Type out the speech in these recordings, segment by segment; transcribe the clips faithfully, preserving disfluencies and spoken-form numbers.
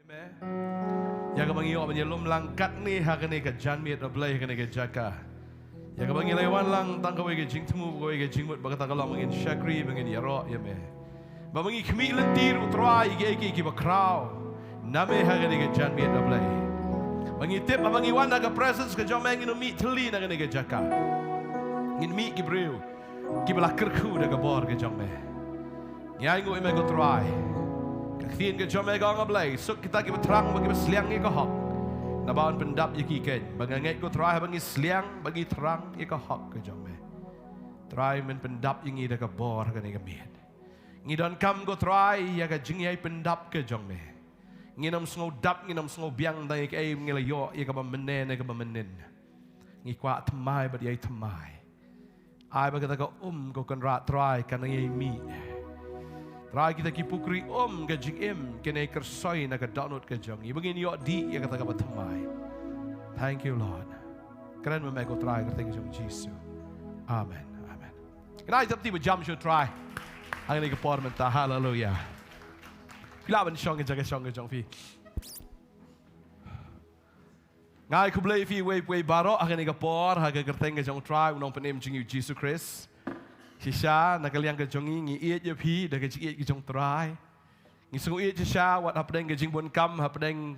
Ïa kaba ngi ïoh ban ïalum lang katne ha kane ka janmiet, A Blei, ha kane ka jaka. Ïa kaba ngi la wan lang tang kawei ka jingthmu, kawei ka jingmut, ba kata ka long ba ngin shakri, ba ngin ïaroh ïa me. Ba ngi khmih lynti ruh Trai ïa kiei kiei kiba khraw na me ha kane ka janmiet, A Blei. Ba ngi tip ba ngi wan ha ka presence ka jong me ngin ym mih thylli na kane ka jaka. Ngin mih ki briew kiba la kyrkhu da ka bor ka jong me. Ngi ainguh ïa me ko Trai. Ka ktien ka jong me ka ong, A Blei, suk kita kiba thrang bad kiba sliang ïa ka hok, naba yn pyndap ïa ki keiñ. Ba nga ngeit ko Trai, haba ngi sliang bad ngi thrang ïa ka hok ka jong me, Trai, men pyndap ïa ngi da ka bor ha kane ka miet. Ngi donkam ko Trai ïa ka jingïai pyndap ka jong me. Ngin ym sngew dap, ngin ym sngew biang tang ïa kaei ngi la ïoh, ïa kaba mynne ne kaba mynnin. Ngi kwah thymmai bad ïai thymmai. Ai ba kata ka um ko Kynrad Trai kan nang ïai mih. Trai, kita ki pukri um ka jingim kin ïai kyrsoi na ka dohnud ka jong ngi, ba ngin ïoh dih ïa kata kaba thymmai. Thank you, Lord. Kren ma me ko Trai, ha ka kyrteng jong Jisu. Amen. Amen. Kynai tap ti ba jam sha u Trai ha kane ka por mynta. Haleluia. Phi lah ban shong ka jaka shong ka jong phi. Nga ai khublei ïa phi uwei pa uwei baroh ha kane ka por ha ka kyrteng ka jong u Trai, u Nongpynim jong ngi u Jisu Khrist. Shisha na ka liang ka jong ngi, ngi ïeit ïa phi da ka jingïeit ka jong u Trai. Ngi sngew ïeit shisha wat hapdeng ka jingbun kam, hapdeng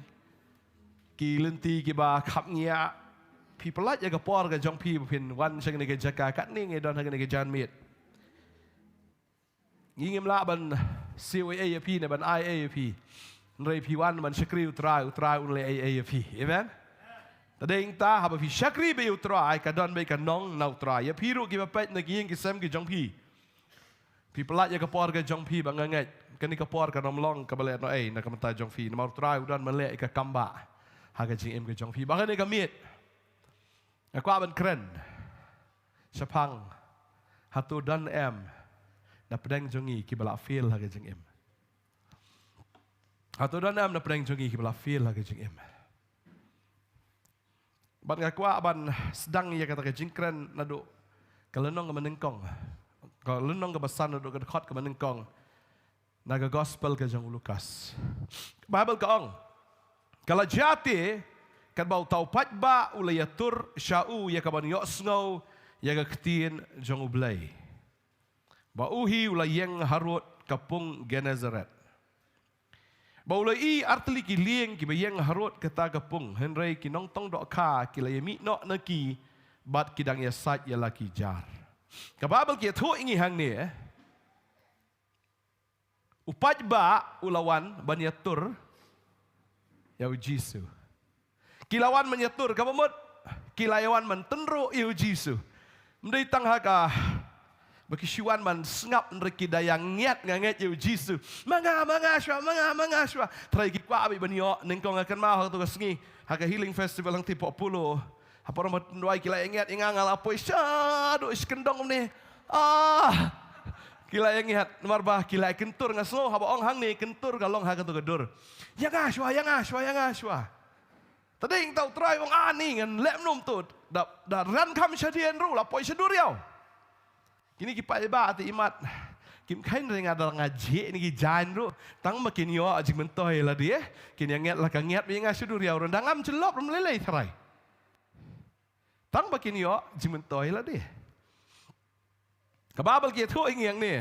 ki lynti kiba khapngiah, phi pyllait ïa ka por ka jong phi ba phin wan sha kane ka jaka, katne ngi don ha kane ka janmiet. Ngi ngim lah ban siew ei ei ïa phi ne ban ai ei ei ïa phi. Hynrei phi wan ban shakri u Trai, u Trai un leh ei ei ïa phi. Amen. Te dei nangta haba phi shakri beit ïa u Trai, ka don beit ka nong na u Trai ïa phi ruh kiba peit na ki ïing ki sem ki jong phi. Phi pyllait ïa ka por ka jong phi, ba nga ngeit kane ka por kan ym long kaba leh noh ei na ka bynta jong phi, namar u Trai u don ban leh ïa ka kam ba ha ka jingim ka jong phi. Ba kane ka miet nga kwah ban kren shaphang, hato don em na pdeng jong ngi kiba la fail ha ka jingim? Hato don em na pdeng jong ngi kiba la fail ha ka jingim? Bad nga kwah ban sdang ïa kata ka jingkren naduh ka lynnong kaba nyngkong, ka lynnong kaba san naduh ka dkhot kaba nyngkong na ka gospel ka jong u Lukas. Baibl ka ong, ka la jia te katba uta u paidbah u la ïatur sha u ïa kaban ïohsngew ïa ka ktien jong U Blei, ba u hi u la ïeng harud ka pung Gennesaret. Ba u la ïohi artylli ki lieng kiba ïeng harud kata ka pung, hynrei ki nongtong dohkha ki la ïamih noh na ki bad ki dang ïasaid ïa la ki jar. Ka Baibl ka ïathuh ïa ngi hangne, eh, u paidbah u la wan ban ïatur ïa u Jisu. Ki la wan ban ïatur, kaba mut ki la ïa wan ban tynruh ïa u Jisu. Ym dei tang ha ka ba ki shu wan ban sngap, hynrei ki da ïa ngiat, nga ngeit, ïa u Jisu. Ma nga, ma nga shuwa, ma nga, ma nga shuwa. Trai, ki kwah beit ban ïoh. Nyngkong nga kynmaw ha kato ka sngi ha ka Healing Festival hangtei Pokpulu, ha por ba tynduh ki la ïa ngiat ïa nga, nga la poi shaduh shi kyndong kumne. Ah, ki la ïa ngiat namar ba ki la ïa kyntur. Nga sngew haba ong hangne kyntur ka long ha kato ka dur, ïa nga shuwa, ïa nga shuwa, ïa nga shuwa. Te dei hangta u Trai u ong, ani, ngan leh kumno to. Da, da ran kham shadien ruh la poi sha duriaw. Kine ki paidbah te imat kim kheiñ re, nga da nga jhieh ne ki jaiñ ruh, tang ba kin ïoh jingmyntoi lade, kin ïa ngiat la ka ngiat, ba ïa nga sha duriaw ruh da ngam jyllop ruh ym lei lei, Trai. Tang ba kin ïoh jingmyntoi lade. Ka Baibl ka ïathuh ïa ngi hangne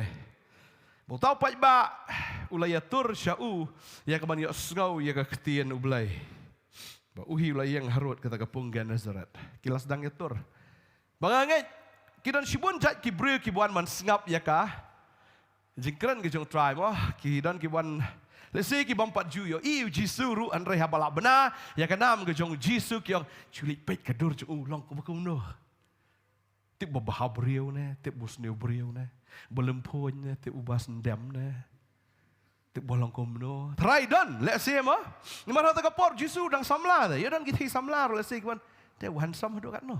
ba uta u paidbah u la ïatur sha u ïa kaban ïohsngew ïa ka ktien U Blei, ba u hi u la ïeng harud kata ka pung Gennesaret. Ki la sdang ïatur. Ba nga ngeit ki don shibun jait ki briew kiba wan ban sngap ïa ka jingkren ka jong u Trai mo. Ki don kiba wan, lehse ki bym pat ju ïohi ïa u Jisu ruh, hynrei haba la bna ïa ka nam ka jong u Jisu ki ong, ju leit peit ka dur jong u long kumba kumno. Tip ba bha briew ne, tip ba sniew briew ne, ba lymphuiñ ne, tip ba syndem ne, tip ba long kumno. Trai, don lehse mo. Namar ha kata ka por u Jisu u dang samla te, ïa don ki thei samla ruh lehse ki wan, te u handsome haduh katno.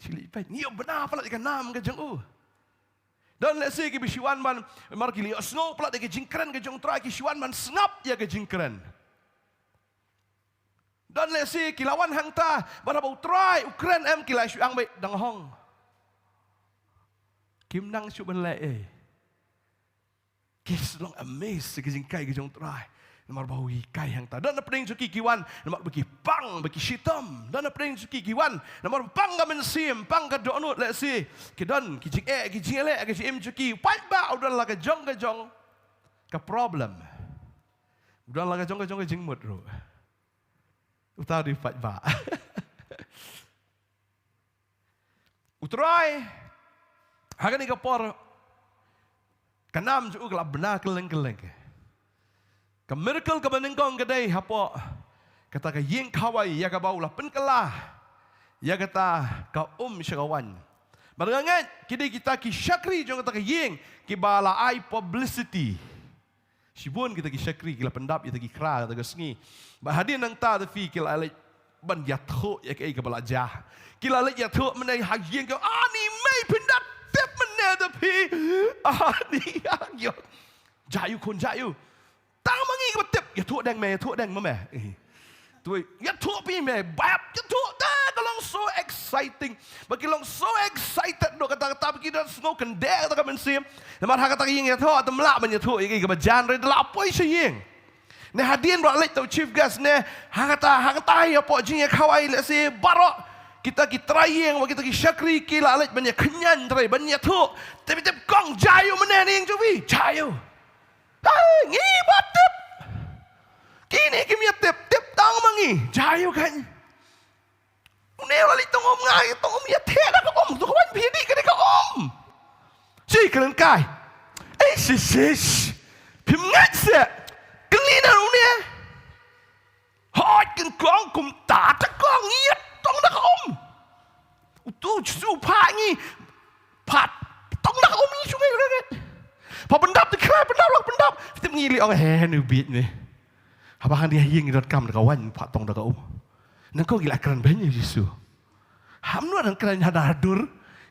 Shi leit peit, ngi ïa bna palat ïa ka nam ka jong u. Don lehse kiba shu wan ban, namar ki la ïohsngew palat ïa ka jingkren ka jong u Trai, ki shu wan ban sngap ïa ka jingkren. Don lehse ki la wan hangta, bad haba u Trai u kren em ki la shu ïeng beit dang hong. Kim nang shuh ban leh ei. Ki shu long amazed ïa ka jinghikai ka jong u Trai. Namar ba u hikai hangta. Don na pdeng jong ki ki wan namar ba ki pang, ba ki shitom. Don na pdeng jong ki ki wan namar ba pang ka mynsiem, pang ka dohnud lehse. Ki don ki jingeh, ki jingeh leh, ki jingim jong ki. Paidbah u don la ka jong ka jong ka problem. U don la ka jong ka jong ka jingmut ruh. Uta u dei paidbah. U Trai, ha kane ka por, ka nam jong u ka la bna kylleng kylleng. Ka miracle kaba nyngkong ka dei hapoh kata ka ïing khawai ïa kaba u la pynkylla ïa kata ka um sha ka waiñ. Bad nga ngeit ki dei kita ki shakri jong kata ka ïing kiba la ai publicity. Shibun kita ki shakri ki la pyndap ïa kita ki khra kata ka sngi. Bad hadien nangta da phi ki la leit ban ïathuh ïa kaei kaba la jia. Ki la leit ïathuh mynne ha ïing ka, ani mei phin da tip mynne da phi. Ani ïa ïa. Jia ïa u khun, jia ïa u. Tang ma ngi kaba tip, ïathuh deng me, ïathuh deng ma me. Eh. Tuh, ïathuh phi me, bap, ïathuh da ka long so exciting. Ba ki long so excited noh kata kata ba ki don sngew kyndit kata ka mynsiem. Namar ha kata ka ïing ïathuh, te ym lah ban ïathuh ïa kaei kaba jia hynrei da la poi sha ïing. Ne hadien ba la leit uta u chief guest ne, ha kata, ha kata ïa poi jingïakhawai lehse baroh. Kita ki trai ïing, wa kita ki shakri ki la leit ban ïakhñiang trai, ban ïathuh. Tip tip kong jia ïa u mynne ne ïing jong phi, jia ïa u. Hai, ngi ba tip. Kine kim ïatip, tip tang ma ngi. Jia ïa u kheiñ. Une u la leit tong um, nga tong um ïathuh da ka um, to ka wan phi dih ka dei ka um. Shi kren kai. Ei shi shi. Phim ngeit se. Kylli na une. Hoi kin kong kumta ta kong ïa tong da ka um. Utu Jisu pha ngi. Pha tong da ka um ngi shungai ranget. Pha pyndap te khlai pyndap lok pyndap. Tip ngi li ong he nu bit ne. Haba han dia ïing don kam da ka wan pha tong da ka um. Nang ko gila kren ben Jisu. Ham nu nang kren hada dur.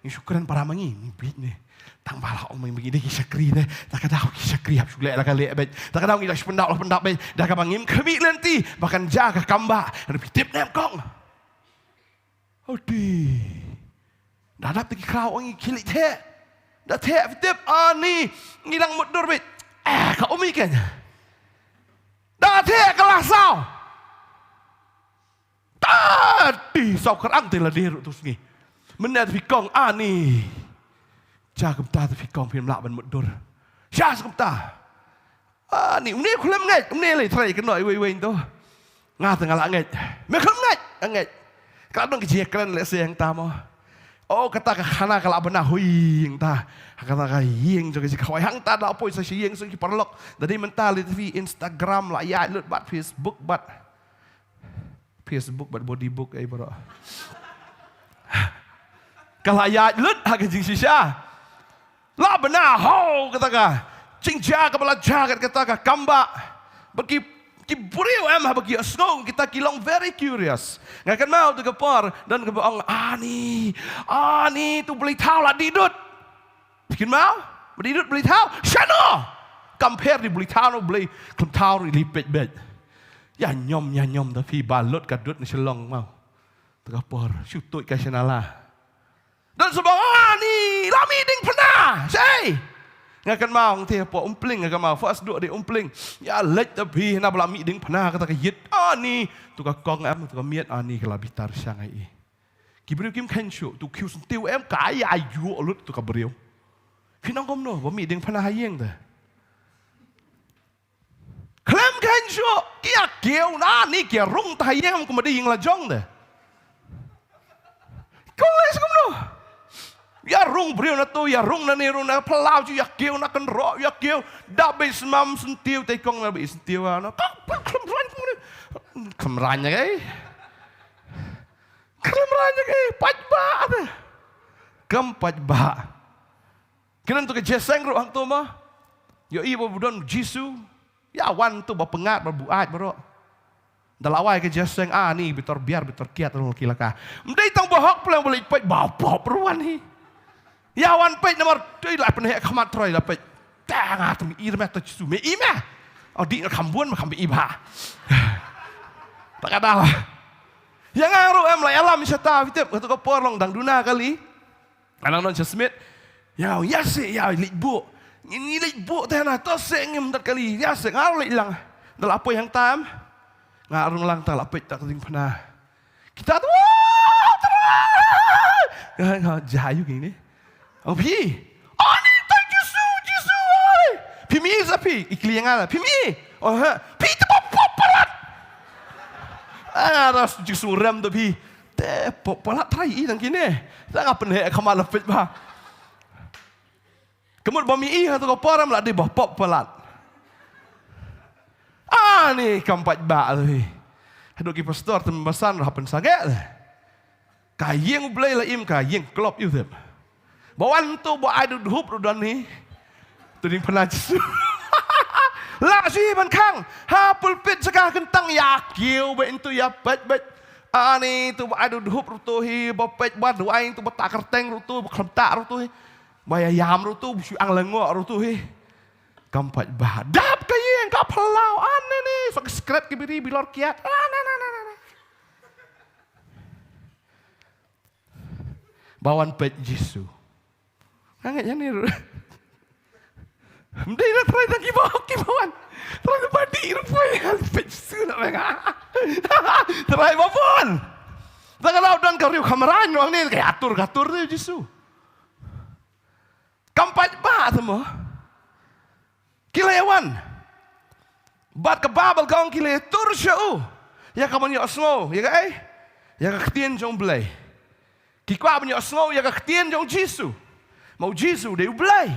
Ngi shu kren para mangi ni bit ne. Tang bala ong mangi dei ki shakri ne. Ta ka dau ki shakri hap shu leh la ka leh bet. Ta ka dau ngi la shu pyndap la pyndap bet. Da ka bangim khmih lenti. Ba kan ja ka kamba. Repi tip nem kong. Odi. Da dap te ki khraw ong ki leh te. Da te tip ani ngi dang mut dur bit. Eh ka umi ken. Da te ka la saw. Ta ti saw kar ang te la dir tu sngi. Mynne te phi kong ani. Ja kumta te phi kong phim lah ban mut dur. Ja sa kumta. Ani, une khlem ngeit, une lei trai kynnoh iwei iwei to. Nga te nga la ngeit. Me khlem ngeit, nga ngeit. Ka don ka jingkren lehse hangta mo. Oh, kata ka khana ka la bna hui hangta. Kata ka ïing jong ka jingkhawai hangta da poi sa shi ïing sa ki paralok. Da dei mynta lei te phi Instagram la ïaid lut bad Facebook bad Facebook bad body book ei baroh. Ka la ïaid lut ha ka jingshisha. La bna ho kata ka jingjia kaba la jia kat kata ka kamba. Ba ki ki briew em haba ki ïohsngew kita ki long very curious. Nga kynmaw te ka por don kaba ong ani ani tu Blei thaw la dih dud. Phi kynmaw? Ba dih dud Blei thaw. Shano? Compare dih Blei thaw no Blei khlem thaw ri li peit beit. Ïa ñiom ïa ñiom da phi ba lut ka dud na Shillong maw. Te ka por shu tuid ka sha nala. Don sa ba ani la mih diengphna. Sei. Nga kynmaw ong te hapoh Umpling nga kynmaw first duh dei Umpling. Ïa leit da phi na ba la mih diengphna kata ka ïit ani tu ka kong em tu ka miet ani ka la bitar sha ngai i. Ki briew kim kheiñ shuh, tu khiew syntiew em ka ai ai ïuh lut tu ka briew. Phi nang kumno, ba mih diengphna ha ïing te. Khlem kheiñ shuh, ki ïa kiew na ni ki ïa rung ta ha ïing em kumba dei ïing la jong te. Kong leh sa kumno. Ïa rung briew na tu, ïa rung na ni rung na phyllaw ju ïa kiew na kynroh ïa kiew. Da bei smam syntiew te kong na bei syntiew na. Ka khlem rang kumno. Khlem rang ïa kai. Khlem rang ïa ki paidbah te. Kam paidbah. Kynnoh tu ka jeseng ruh hangto ma. Ïohi ba u don Jisu. Ïa wan tu ba pyngngad ba buaid baroh. Da la wai ka jeseng ani bitor biar bitor kiad ruh ki laka. Mdei tang ba hok pleng ba leit peit ba pop ruh wan hi. Ïa wan peit namar tei la pynheh khmat troi la peit. Ta nga tu mi ir me tu Jisu me i me. Au di kham bun ma kham i ba. Ta ka da. Ïa nga ruh em la ïalam sha ta vitep ka tu ka por long dang duna kali. Nga nang don sha Smit. Ïa nga ïa se ïa leit buh. Ngi leit buh te na to se ngim dat kali ïa se nga ruh leit lang. Da la poi hangta em. Nga rung lang ta la peit ta ka diengphna. Kita tu, "Wah, Trai!" Nga, nga jia ïa u kine. Ong phi. "Oh, ni ta Jisu, Jisu, oi." Phi mih sa phi. I kylli ïa nga la. Phi mih. Oh, ha. Phi te pop, pop, palat. Ah, ras Jisu rem tu phi. Te pop palat Trai i tang kine. Tang nga pynheh khmat la peit ba. Ka mut ba mih ha tu ka por em la dei ba pop palat. Ah, ni kam pat ba tu hi. Haduh ki pastor te basan ra pynsange. Ka ïing U Blei la im ka ïing klop ïu tem. Ba wan tu ba ai du dhup ru don hi. Tu ding pynah Jisu. La shi ban khang. Ha pulpit jaka kyntang ïa kiew ba into ïa pet bet. Ani tu ba ai du dhup ru tu hi ba pet ba du ai tu ba ta kyrteng ru tu ba khlem ta ru tu hi. Ba ïa ïam ru tu, bu shu ang lyngngoh ru tu hi. Kam pat ba. Dap ka ïing ka phyllaw. Ane ni. Sok skret ki biri bilor kiat. Ane, ane, ane, ane. Ba wan peit Jisu. Nga ngeit ïa ni ru. Mdei na Trai tang ki ba, ki ba wan. Trai na padi ru poi. Peit Jisu na menga. Trai ba pun. Tang ka dau don ka riu khamran ru ang ni ka atur, ka atur tu Jisu. Kam pat ba tu mo. Ki la ïa wan. Bad ka Baibl ka ong ki la ïa tur sha u. Ïa ka ban ïohsngew, ïa kaei? Ïa ka ktien jong U Blei. Ki kwah ban ïohsngew ïa ka ktien jong U Jisu. Ma U Jisu u dei U Blei.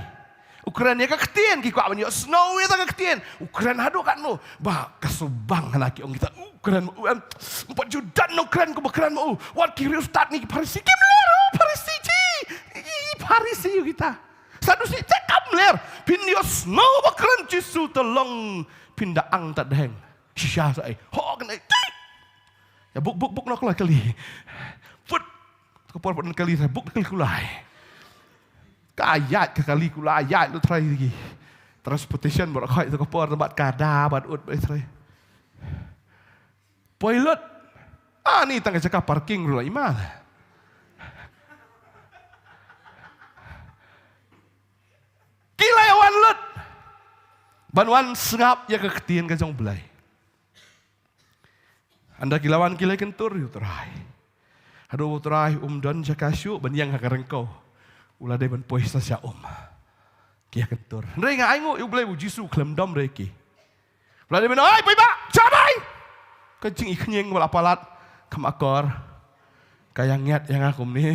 U kren ïa ka ktien, ki kwah ban ïohsngew ïa ka ktien. U kren haduh katno. Ba ka subang hana ki ong kita. U kren ma u em. Ym pat ju don nongkren kumba kren ma u. Wat ki riewstad ngi ki Pharisi. Kim ler u Pharisi ji. I Pharisi u kita. Sadusi te kam ler. Phin ïohsngew ba kren Jisu te long phin da ang ta deng. Shisha sa ai. Ho kane. Ïa buk, buk, buk na kulai kali. Put. Ka por put kali sa buk kali kulai. Ka ïaid ka kali kulai ïaid lut Trai lagi. Transportation baroh khoi tu ka por tempat ka da bad ut bai Trai. Poi lut. Ani tang ka jaka parking ru la iman. Ki la ïa wan lut. Ban wan sngap ïa ka ktien ka jong U Blei. Hynda ki la wan ki la kyntur ïa U Trai. Haduh U Trai um don jaka shuh ban ïeng ha ka ryngkew. U la dei ban poi sa sha um. Ki ïa kyntur. Hynrei nga ai nguh ïa U Blei ba U Jisu khlem dom re ki. U la dei ban, "Oi, poi ba, sha bai." Ka jingïkhñieng ba la palat. Kam akor. Ka ïa ngiat ïa nga kumne.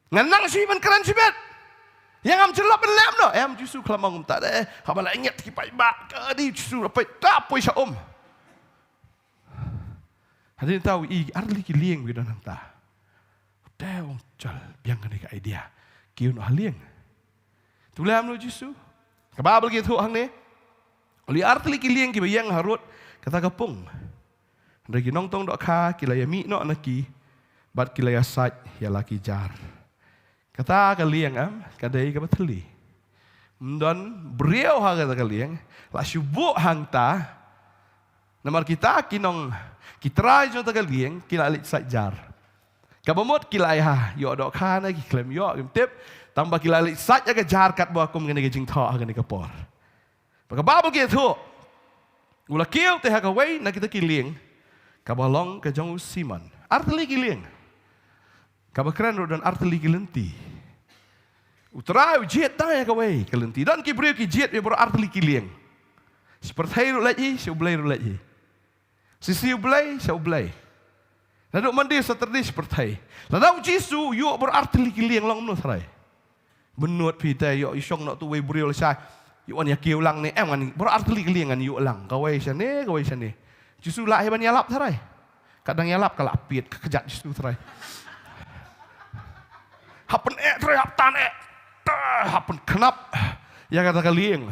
Ngan nang shi ban kren shibit. Ïa ngam jyllop ban lem noh. Em Jisu khlem ong kumta de. Haba la ngiat ki paidbah. Ka dei Jisu la peit ta poi sha um. Hadien ta u i artylli ki lieng wi don hangta. Te ong jal biang kane ka idea. Kiew noh ha lieng. Tu lem noh Jisu. Ka Baibl ki thoh hangne. Uli artylli ki lieng kiba ïeng harud kata ka pung. Hynrei ki nongtong dohkha ki la ïa mih noh na ki bad ki la ïa sait ïa la ki jar. Kata ka lieng em ka dei kaba thylli. Ym don briew ha kata ka lieng, la shu buh hangta. Namar kita ki nong ki trai jong kata ka lieng ki la leit sait jar. Kaba mut ki la ïa ïoh dohkha ne ki khlem ïoh kim tip. Tang ba ki la leit sait ïa ka jar katba kum kane ka jingthoh ha kane ka por. Ba ka Baibl ka ïathuh. U la kiew te ha kawei na kita ki lieng. Kaba long ka jong u Simon. Artylli ki lieng. Kaba kren ruh don artylli ki lynti. U Trai u jied tang ïa kawei ka lynti. Don ki briew ki jied ïa baroh artylli ki lieng. Shi pyrthei ruh leit hi, shi U Blei ruh leit hi. Shi shi U Blei, sha U Blei. Naduh Monday, Saturday, shi pyrthei. Lada u Jisu, ïoh baroh artylli ki lieng long kumno Trai. Bynnud phi te ïoh i shong noh tu wei briew lashai. Ïoh wan ïa kiew lang ne em ngan baroh artylli ki lieng ngan ïoh lang. Kawei shane, kawei shane. Jisu lah hi ban ïalap Trai. Ka dang ïalap ka lah piet ka kjat Jisu Trai. Hap pyn eh Trai hap tan eh. Tah, hap pynkhnap. Ïa kata ka lieng.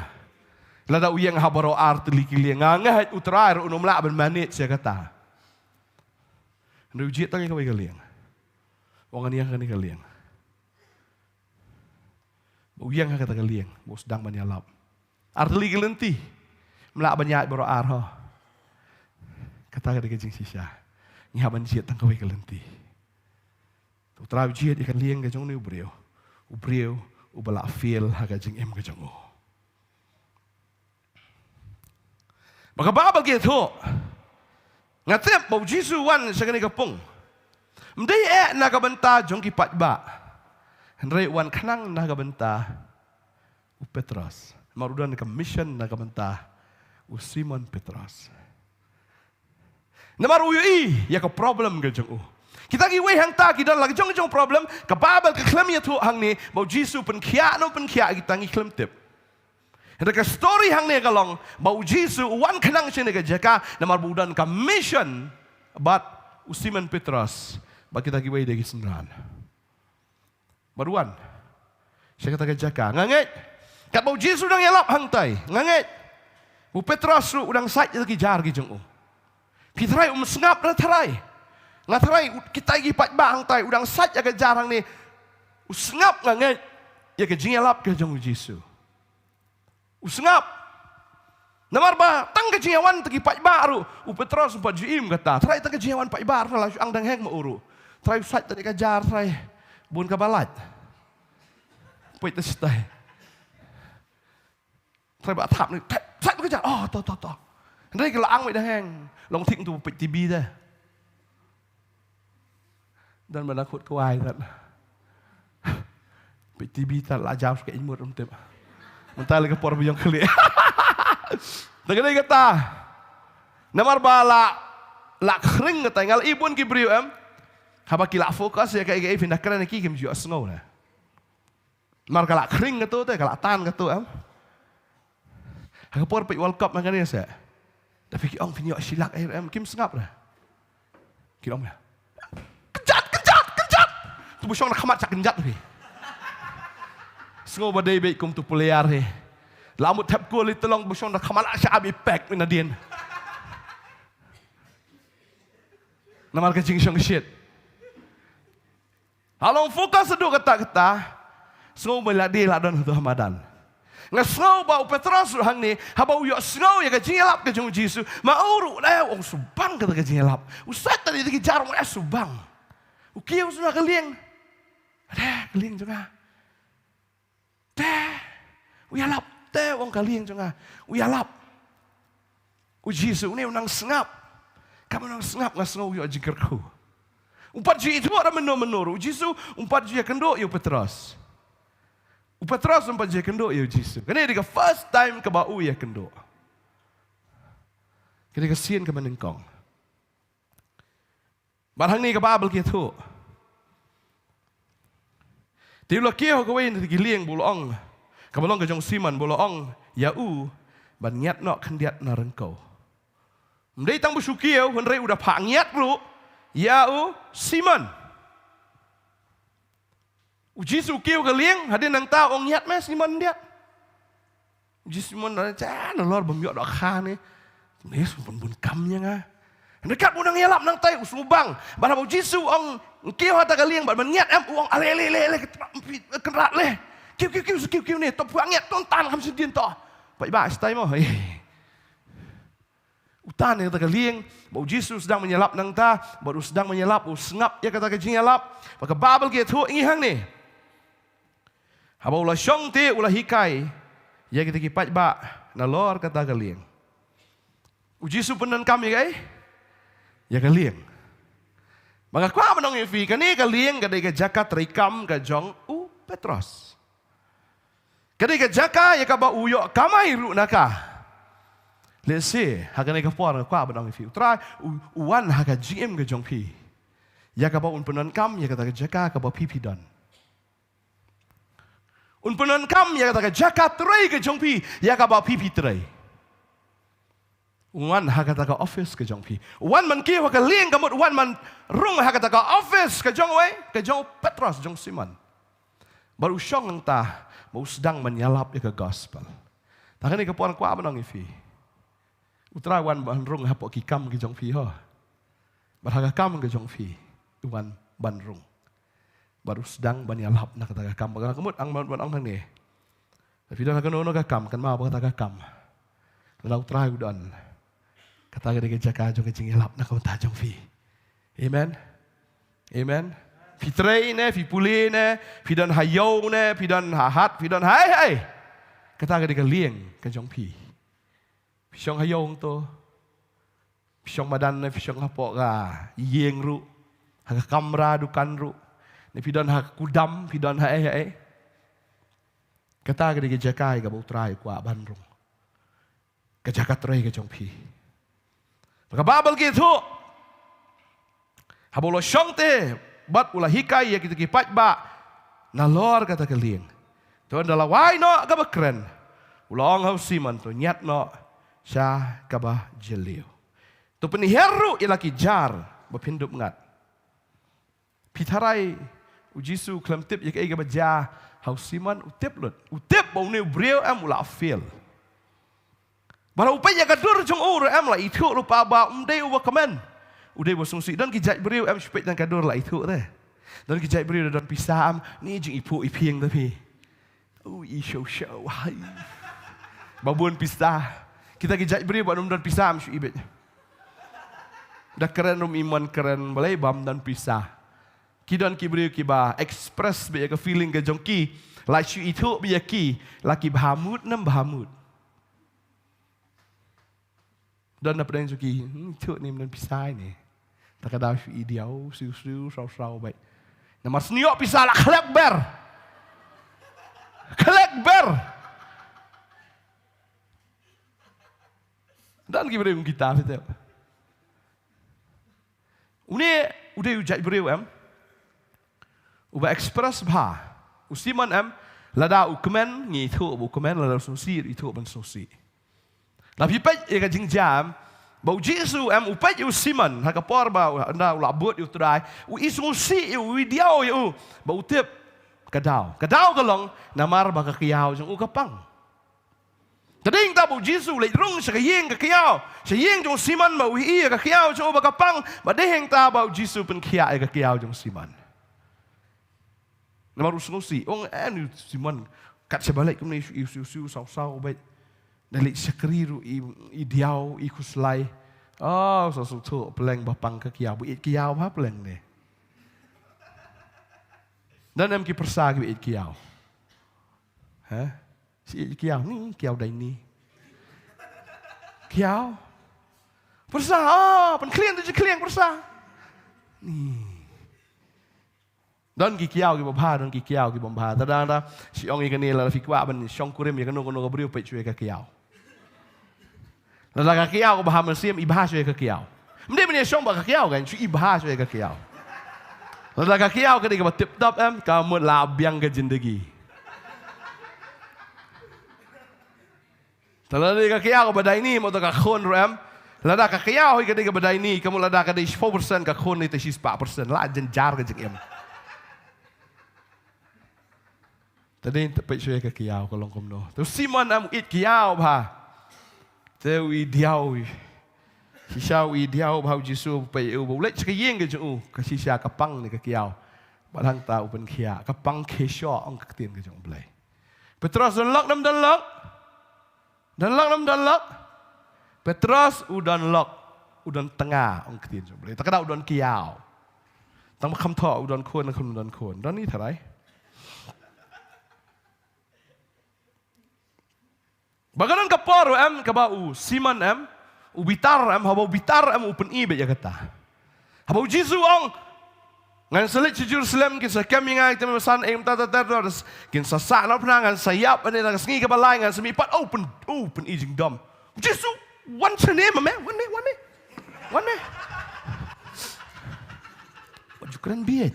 Lada u ïeng ha baroh artylli ki lieng. Nga ngeit u Trai ruh un ym lah ban manage ïa kata. Hynrei u jied tang ïa kawei ka lieng. Ong ngan ïeng ha kane ka lieng. Ba u ïeng ha kata ka lieng, ba u sdang ban ïalap. Artylli ki lynti. Ym lah ban ïaid baroh ar ho. Kata ka dei ka jingshisha. Ngi hap ban jied tang kawei ka lynti. U Trai u jied ïa ka lieng ka jong une u briew. U briew uba la fail ha ka jingim ka jong u. Ba ka Baibl ka ïathuh, nga tip ba u Jisu u wan sha kane ka pung, ym dei eh na ka bynta jong ki paidbah, hynrei u wan khnang na ka bynta u Petros. Namar u don ka mission na ka bynta u Simon Petros. Namar u ïohi ïa ka problem ka jong u. Kita kiwei hangta ki don la ka jong ka jong problem, ka Baibl ka khlem ïathuh hangne ba u Jisu u pynkhiah ne ym pynkhiah, kita ngi khlem tip. Hynrei ka story hangne ka long ba u Jisu u wan khnang sha kane ka jaka namar ba u don ka mission bad u Simon Petros bad kita kiwei de ki synran. Bad u wan sha kata ka jaka. Nga ngeit katba u Jisu u dang ïalap hangtai, nga ngeit u Petros ruh u dang sait ïa ki jar ki jong u. Phi tharai um sngap re tharai? Nga tharai u, kita ki paidbah hangtai, u dang sait ïa ka jar hangne, u sngap, nga ngeit, ïa ka jingïalap ka jong u Jisu. U sngap. Namar ba tang ka jingïawan ta ki paidbah ruh, u Petros um pat ju im kata. Tharai tang ka jingïawan paidbah ruh la shu ang dang heng ma u ruh. Tharai u sait ta ne ka jar, tharai bun kaba lait. Peit ta shatai. Tharai ba thap ne, thap, sait ka jar. Oh, to, to, to. Hynrei ka la ang, mei dang heng. Long thik tu peit T V te. Don ba na khut kwai tat. Peit T V tat la jaw ka in mut ym tip. Mynta la ka por ba ïong khlieh. Te ka dei kata. Namar ba la, la khring kata, nga la i bun ki briew em. Haba ki la focus ïa kaei kaei, phin da kren ïa ki, kim ju ïohsngew ne. Namar ka la khring kato te, ka la tan kato em. Ha ka por peit World Cup ma kane se. Da phi ki ong phin ïoh shi lak ei em, kim sngap re. Ki ong ïa, kynjat, kynjat, kynjat. Tu ba shong na khmat sha kynjat phi. Sngew ba dei beit kum tu player hi. La mut thep goal i, te long ba shong na khmat la sha abi pek mynta dien. Namar ka jingshongshit. Ha long focus haduh katta katta. Sngew ba la dei la don haduh ha madan. Nga sngew ba u Petros ruh hangne, haba u ïohsngew ïa ka jingïalap ka jong u Jisu, ma u ruh u ong, subang kata ka jingïalap. U sait ta dei ki jar, u ong subang. U kiew sha ka lieng. Te ka lieng jong nga. Te u ïalap, te u ong ka lieng jong nga u ïalap. U Jisu une u nang sngap. Kaba u nang sngap nga sngew u ïoh jingkyrkhu. Um pat ju ithuh ra mynno mynno ruh u Jisu, um pat ju ïakynduh ïa u Petros. U Petros um pat ju ïakynduh ïa u Jisu. Kane dei ka first time kaba u ïakynduh. Kane ka sien kaba nyngkong. Bad hangne ka Baibl ka ïathuh, te u la kiew ha kawei na ki lieng ba u la ong, kaba long ka jong u Simon, ba u la ong ïa u ban ngiat noh khyndiat na ryngkew. Ym dei tang ba shu kiew, hynrei u da phah ngiat ruh ïa u Simon. U Jisu u kiew ka lieng, hadien nangta u ong, ngiat me Simon, ngiat. U Jisu, Simon, nalor bym ïoh dohkha ne. Ne, shu bun bun kam ïa nga. Hynrei katba u nang ïalap nangtai u sngewbang. Bad haba u Jisu u ong, kiew ha kata ka lieng bad ban ngiat em, u ong, ale, ale, ale, ale, Kynrad, le. Kiew, kiew, kiew, kiew, kiew ne, to phuh ngiat, to tan kham shadien to. Paidbah shatai mo. U tan ïa kata ka lieng, bad u Jisu u sdang ban ïalap nangta, bad u sdang ban ïalap, u sngap ïa kata ka jingïalap. Bad ka Baibl ka ïathuh ïa ngi hangne, haba u la shong te u la hikai ïa kita ki paidbah nalor kata ka lieng. U Jisu u pyndonkam ïa kaei? Ïa ka lieng. Bad nga kwah ban ong ïa phi, kane ka lieng ka dei ka jaka treikam ka jong u Petros. Ka dei ka jaka ïa kaba u ïoh kamai ruh na ka. Lehse ha kane ka por nga kwah ban ong ïa phi, U Trai u, u wan ha ka jingim ka jong phi, ïa kaba un pyndonkam ïa kata ka jaka kaba phi phi don. Un pyndonkam ïa kata ka jaka trei ka jong phi, ïa kaba phi phi trei. Un wan ha kata ka office ka jong phi. Un wan ban kiew ha ka lieng, ka mut un wan ban rung ha kata ka office ka jong uei? Ka jong u Petros, jong u Simon. Bad u shong hangta, bad u sdang ban ïalap ïa ka gospel. Te ha kane ka por nga kwah ban ong ïa phi, U Trai u wan ban rung hapoh ki kam ki jong phi ho. Bad ha ka kam ka jong phi u wan ban rung. Bad u sdang ban ïalap na kata ka kam. Bad ka mut nga mut ban ong hangne, phi don ha kano kano ka kam, kynmaw ba kata ka kam, lada U Trai u don, kata ka dei ka jaka jong ka jingïalap na ka bynta jong phi. Amen. Amen. Phi trei ne, phi pule ne, phi don ha ïew ne, phi don ha hat, phi don ha ei ei, kata ka dei ka lieng ka jong phi. Phi shong ha ïew hangto. Phi shong madan ne phi shong hapoh ka ïing ruh. Ha ka kamra dukan ruh. Ne phi don ha ka kudam, phi don ha ei ha ei. Kata ka dei ka jaka kaba U Trai u kwah ban rung. Ka jaka trei ka jong phi. Ka Baibl ka ïathuh. Haba u la shong te, bad u la hikai ïa kita ki paidbah nalor kata ka lieng. To ynda la wai noh kaba kren, u la ong ha u Simon, to ñiad noh sha kaba jylliew. To pynhiar ruh ïa la ki jar ba phin dup ngat. Phi tharai u Jisu u khlem tip ïa kaei kaba jia ha u Simon, u tip lut. U tip ba une u briew em u la fail. Ba la u peit ïa ka dur jong u ruh em la ithuh lypa ba um dei uba kmen. U dei uba sngewsih. Don ki jait briew em shu peit tang ka dur la ithuh te. Don ki jait briew da don pisa em, ni jingiphuh iphieng te phi. U i show show hai. Ba bun pisa. Kita ki jait briew ba ym don pisa em shu ibit. Da kren ruh ym i mon kren balei bym don pisa. Ki don ki briew kiba express beit ïa ka feeling ka jong ki. La shu ithuh beit ïa ki, la ki bha mut ne ym bha mut. Don na pdeng jong ki, hmm, ithuh ne ym don pisa ne. Ta ka daw shu i diaw, shu shu, sraw sraw beit. Namar shu ïoh pisa la khlek ber. Khlek ber. Don ki briew kita phi tip. Une u dei u jait briew em. Uba express bha. U Simon em, lada u kmen ngi ithuh ba u kmen, lada u sngewsih ithuh ban sngewsih. La phi peit ïa ka jingjia em, ba u Jisu em u peit ïa u Simon ha ka por ba u, ynda u la bud ïa u Trai, u i sngewsih ïa u, u i diaw ïa u, ba u tip ka daw. Ka daw ka long namar ba ka kiaw jong u ka pang. Te dei hangta ba u Jisu u leit rung sha ka ïing ka kiaw, sha ïing jong u Simon ba u ïohi ïa ka kiaw jong u ba ka pang, ba dei hangta ba u Jisu u pynkhiah ïa ka kiaw jong u Simon. Namar u sngewsih, ong eh ni u Simon, kat shaba leit kumne shu i shu shu saw saw beit. Da leit shakri ruh i, i diaw, i khuslai. Oh, sa sngewthuh pleng ba pang ka kiaw, ba ïeit kiaw ba pleng ne. Don em ki pyrsa kiba ïeit kiaw. Ha? Shi kiaw ni, kiaw dai ni. Kiaw. Pyrsa, ah, pynkhlaiñ tu jingkhlieh pyrsa. Ni. Don ki kiaw kiba bha, don ki kiaw kiba bha. Tada tada, shi ong ïa kane la phi kwah ban shongkurim ïa kano kano ka briew peit shuh ïa ka kiaw. Lada ka kiaw ka bha mynsiem, i bha shuh ïa ka kiaw. Ym dei ban ïa shong bad ka kiaw kan, shu i bha shuh ïa ka kiaw. Lada ka kiaw ka dei kaba tip top em, ka mut la biang ka jindagi. Te lada ka kiaw kaba dai ni, mo to ka khun ruh em. Lada ka kiaw hi ka dei kaba dai ni, ka mut lada ka dei shiphew percent ka khun ni te shispah percent. La jynjar ka jingim. Te dei te peit shuh ïa ka kiaw ka long kumno. Te u Simon em u ïeit kiaw bha. Te u i diaw. Shisha u i diaw bha u Jisu u peit u ba u leit sha ka ïing ka jong u. Ka shisha ka pang ne ka kiaw. Bad hangta u pynkhiah. Ka pang khie shoh ong ka ktien ka jong u Blei. Petros don lok ne ym don lok? Don lok ne ym don lok? Petros u don lok, u don tnga, ong ktien jong u Blei. Te ka daw u don kiaw. Tang ba kham thoh u don khun, kham don khun. Don i tharai. Ba ka don ka por em, kaba u Simon em, u bitar em, haba u bitar em, u pyni beit ïa kata. Haba u Jisu ong, ngan sa leit sha Jerusalem, kin sa kem ïa nga, ïa ka tymmen basan, ïa ka bynta ter ter, kin sa sah na phna, ngan sa ïap, ane na ka sngi kaba lai, ngan sa mihpat, oh, pyn, oh, pyni jingdom. Jisu, wan shane ma me, wan ne, wan ne. Wan ne. Wat ju kren bieit.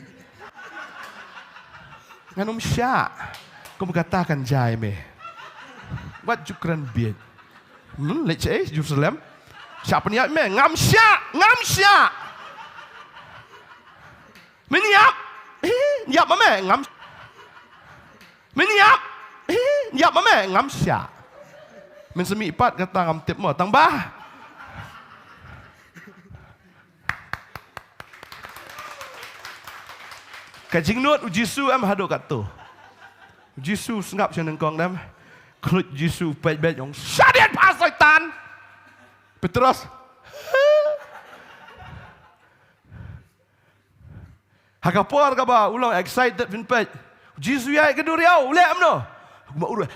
Ngan ym shah. Kum kata kan jia ïa me. Wat ju kren bieit. Hmm, leit sha, eh, Jerusalem. Shah pynïap me, ngam shah, ngam shah. Men ïap. Eh, ïap ma me, ngam. Men ïap. Eh, ïap ma me, ngam shah. Men sa mihpat kata ngam tip mo, tang ba. Ka jingnud u Jisu em haduh katto. U Jisu sngap sha nyngkong dem. Khluit Jisu peit beit ong, shah dien ba Soitan. Petros. Ha ka por kaba u long excited phin peit. U Jisu ïaid ka duriaw, u leh kumno? Kumba u ruh.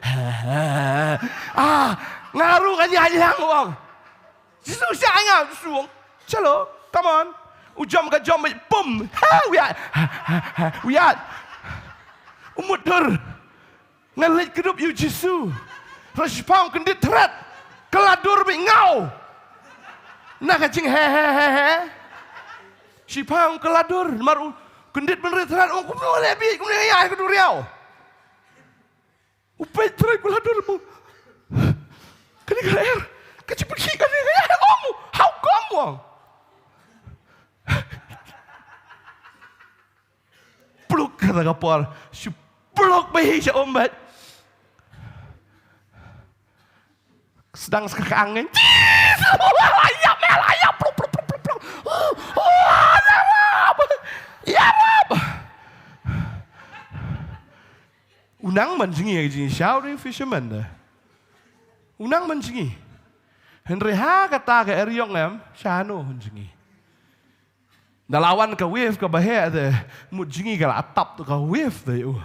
Ah, Nga ruh nga ïaid lang, u ong. Jisu, shah ïa nga, Jisu, u ong. Chalo, come on. U jump ka jump, pum. Ha, u ïaid. U ïaid. U mutdur. Nga leit kdup ïa u Jisu. Hynrei shiphang kyndit thret. Ka la dur beit, ngaw. Na ka jinghe he he he. Shiphang ka la dur. Mar u kyndit bynriew thret. U ong, kumno leh beit, kumno ïa ka duriaw. U peit thret, ka la dur mo. Kane ka er. Ka jingpynkhih kane ka er. Ong, how come, ong. Pluk kata ka por. Shu pluk beit sha um beit. Sdang sa ka ang ngan. Jisu! La ïap, la ïap, pluk, pluk, pluk, pluk, pluk. La ïap! Ïap! U nang ban jngi, jngi shouting fisherman da. U nang ban jngi. Hynrei ha kata ka eriong em, shano ban jngi. Da la wan ka wave kaba heh te, mut jngi ka la tap tu ka wave te u.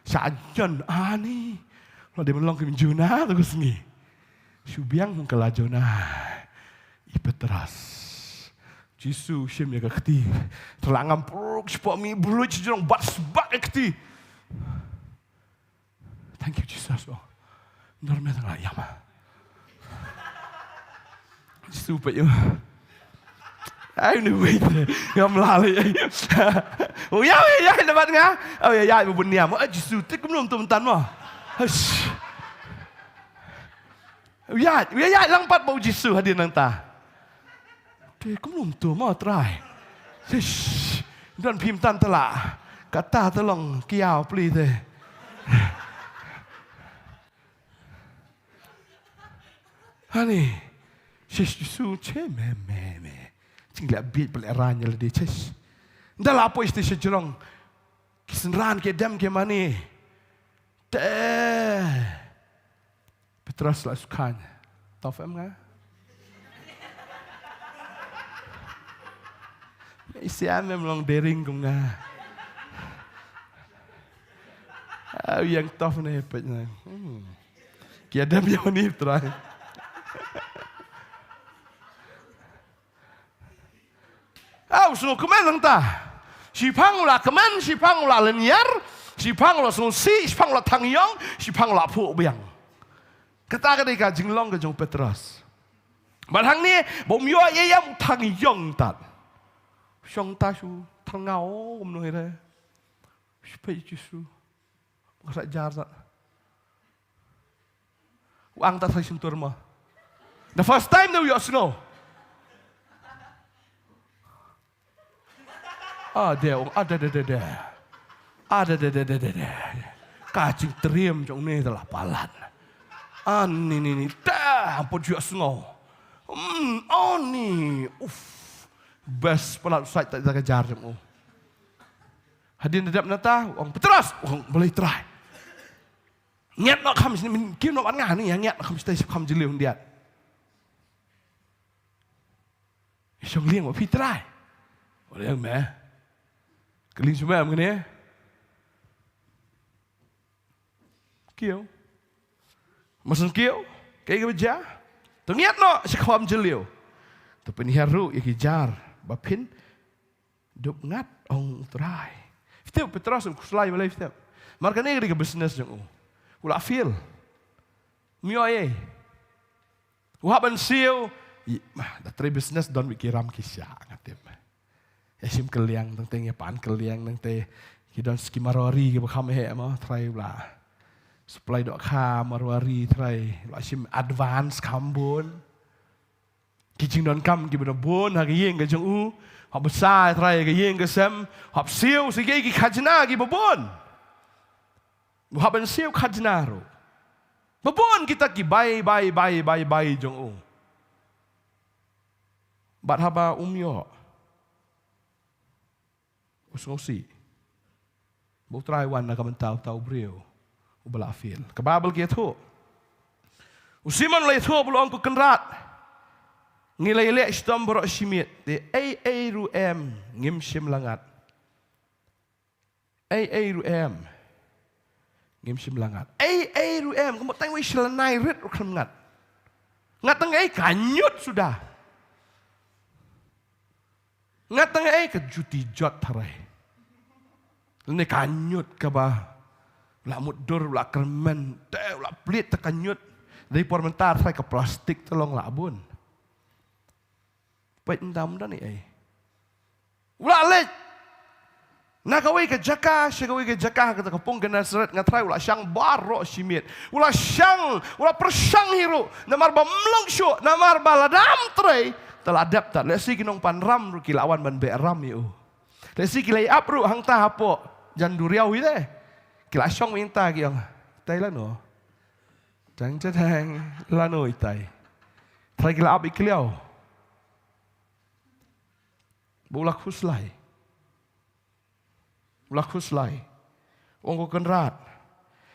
Sha jan ani. Lo de long kim Jona tu ka sngi. Shu biang hung ka la Jona. I Petros. Jisu shim ïa ka kti. Te la ngam pruk, spot mi bruk, jrong bat sbak ïa ka kti. Thank you, Jesus. Oh. Nor me tang la ïam. Jisu pa ïam. Ai, ni wei te. Ngam la le. Oh, ïa, ïa, ïa, na bat nga. Oh, ïa, ïa, bu bun niam. Oh, Jisu, te kumno mynta mo. Hush. Ïa, ïa, ïa, lang pat bad u Jisu hadien nangta. Te kumno mynta mo Trai. Shish. Don phim tan tala. Kata te long kiaw pli te. Hani. Shish, Jisu, che me, me, me. Jingla biet pele ranya lede, shish. Nda la poi ste sejrong. Ki synran ki dem ki mane. Te. Petros la sukhan. Tof em nga? Isi am em long dering kum nga. Au, ïa tof ne pet na. Hmm. Ki dem ïa mane Trai. Au, u sngewkmen nangta. Shiphang u la kmen, shiphang u la lynñiar, shiphang u la sngewsih, shiphang u la thang ïong, shiphang u la phuh biang. Kata ka dei ka jinglong ka jong u Petros. Bad hangne, ba um ïoh ïa ïam u thang ïong tat. Shong ta shu thang ngaw, um noh ïa re. Shu peit Jisu. Ka sa jar sa. U ang ta sa shyntur mo. The first time da u ïohsngew. Ah, de, ong, ah, de, de, de, de. Ah, de, de, de, de, de, de. Ka jingtriem jong ne da la palat. Ah, ni, ni, ni. Da, ampun ïohsngew. Hmm, oh, ni. Uf. Best palat u sait ta ka jar jong u. Hadien da dep nata, ong Petros, ong balei Trai. Ngiat noh kham, kiew noh bad nga ni, ngiat noh kham stai sha kham jylliew khyndiat. Shong liang bad phi Trai. Ong liang me. Ka liang shu me am kane. Kiew. Masan kiew. Kaei kaba jia. To ngiat noh sha kham jylliew. To pynhiar ruh ïa ki jar ba phin dup ngat, ong u Trai. Phi tip, Petros u khuslai balei phi tip? Mar kane ka dei ka business jong u. U la fail. Um ïoh ei. U hap ban siew. I, ma, da trei business don beit ki ram ki shah, nga tip. Ïa shim kylliang tang te, ïa pan kylliang tang te. Ki don ki marwari kiba kham heh mo, Trai u la supply dohkha marwari, Trai u la shim advance kham bun. Ki jingdonkam kiba bun ha ka ïing ka jong u. Hap bsa Trai ka ïing ka sem. Hap siew sa ki khajna kiba bun. Hap ban siew khajna ruh. Ba bun kita ki bai, bai, bai, bai, bai jong u. Bad haba um ïoh. U sngewsih. Ba u Trai wan na ka bynta uta u briew uba la fail. Ka Baibl ka ïathuh. U Simon u la ïathuh bad u la ong, Ko Kynrad, ngi la ïaleh shitom baroh shi miet, te ei ei ruh em ngim shym la ngat. Ei ei ruh em ngim shym la ngat. Ei ei ruh em, kumba tang wei shi lanai rit ruh khlem ngat. Nga tang ei ka ñiut suda. Nga tang ei ka juti jot tharai. Lane ka ñiut kaba la mutdur, la kyrmen, te la plit ta ka ñiut. Dei por mynta tharai ka plastik te long la bun. Peit ndam da ni ei. U la leit na kawei ka jaka sha kawei ka jaka, kata ka pung Gennesaret, nga tharai u la shang baroh shi miet. U la shang, u la pyrshang hi ruh, namar ba ym long shuh, namar ba lada ym trei te la dep tad. Lehse ki nongpanram ruh ki la wan ban beh ram ïa u. Lehse ki la ïap ruh hangta hapoh jan duriaw hi de. Ki la shong mynta ki ong, tai lano. Tang tang lano itai. Tharai ki la ap i kliaw. Ba u la khuslai. U la khuslai. U ong, ko Kynrad,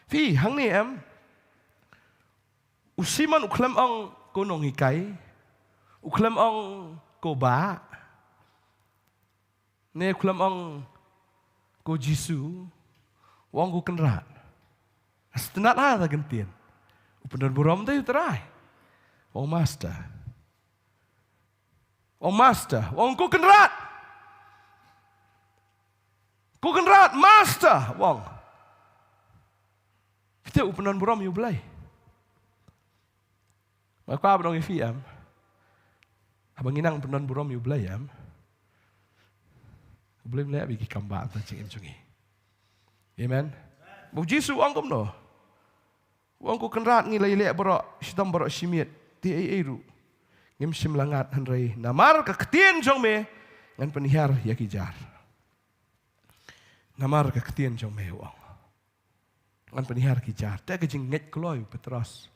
phi hangne em? U Simon u khlem ong ko nonghikai. U khlem ong ko Bah. Ne u khlem ong ko Jisu. U ong, ko Kynrad. Sngewtynnat ha ta ka ktien. U pyndon burom te u Trai. U ong, Master. U ong, Master. U ong, ko Kynrad. Ko Kynrad, Master. U ong. Phi tip u pyndon burom ïa u Blei. Nga kwah ban ong ïa phi em, haba ngi nang pyndon burom ïa u Blei em, u Blei um leh bha ïa ki kam bah ha ka jingim jong ngi. Amen. Ba u Jisu u ong kumno? U ong, ko Kynrad, ngi la ïaleh baroh shitom baroh shi miet, te ei ei ruh ngim shym la ngat, hynrei namar ka ktien jong me ngan pynhiar ïa ki jar. Namar ka ktien jong me, u ong, ngan pynhiar ki jar. Te ka jingngeit kloi u Petros.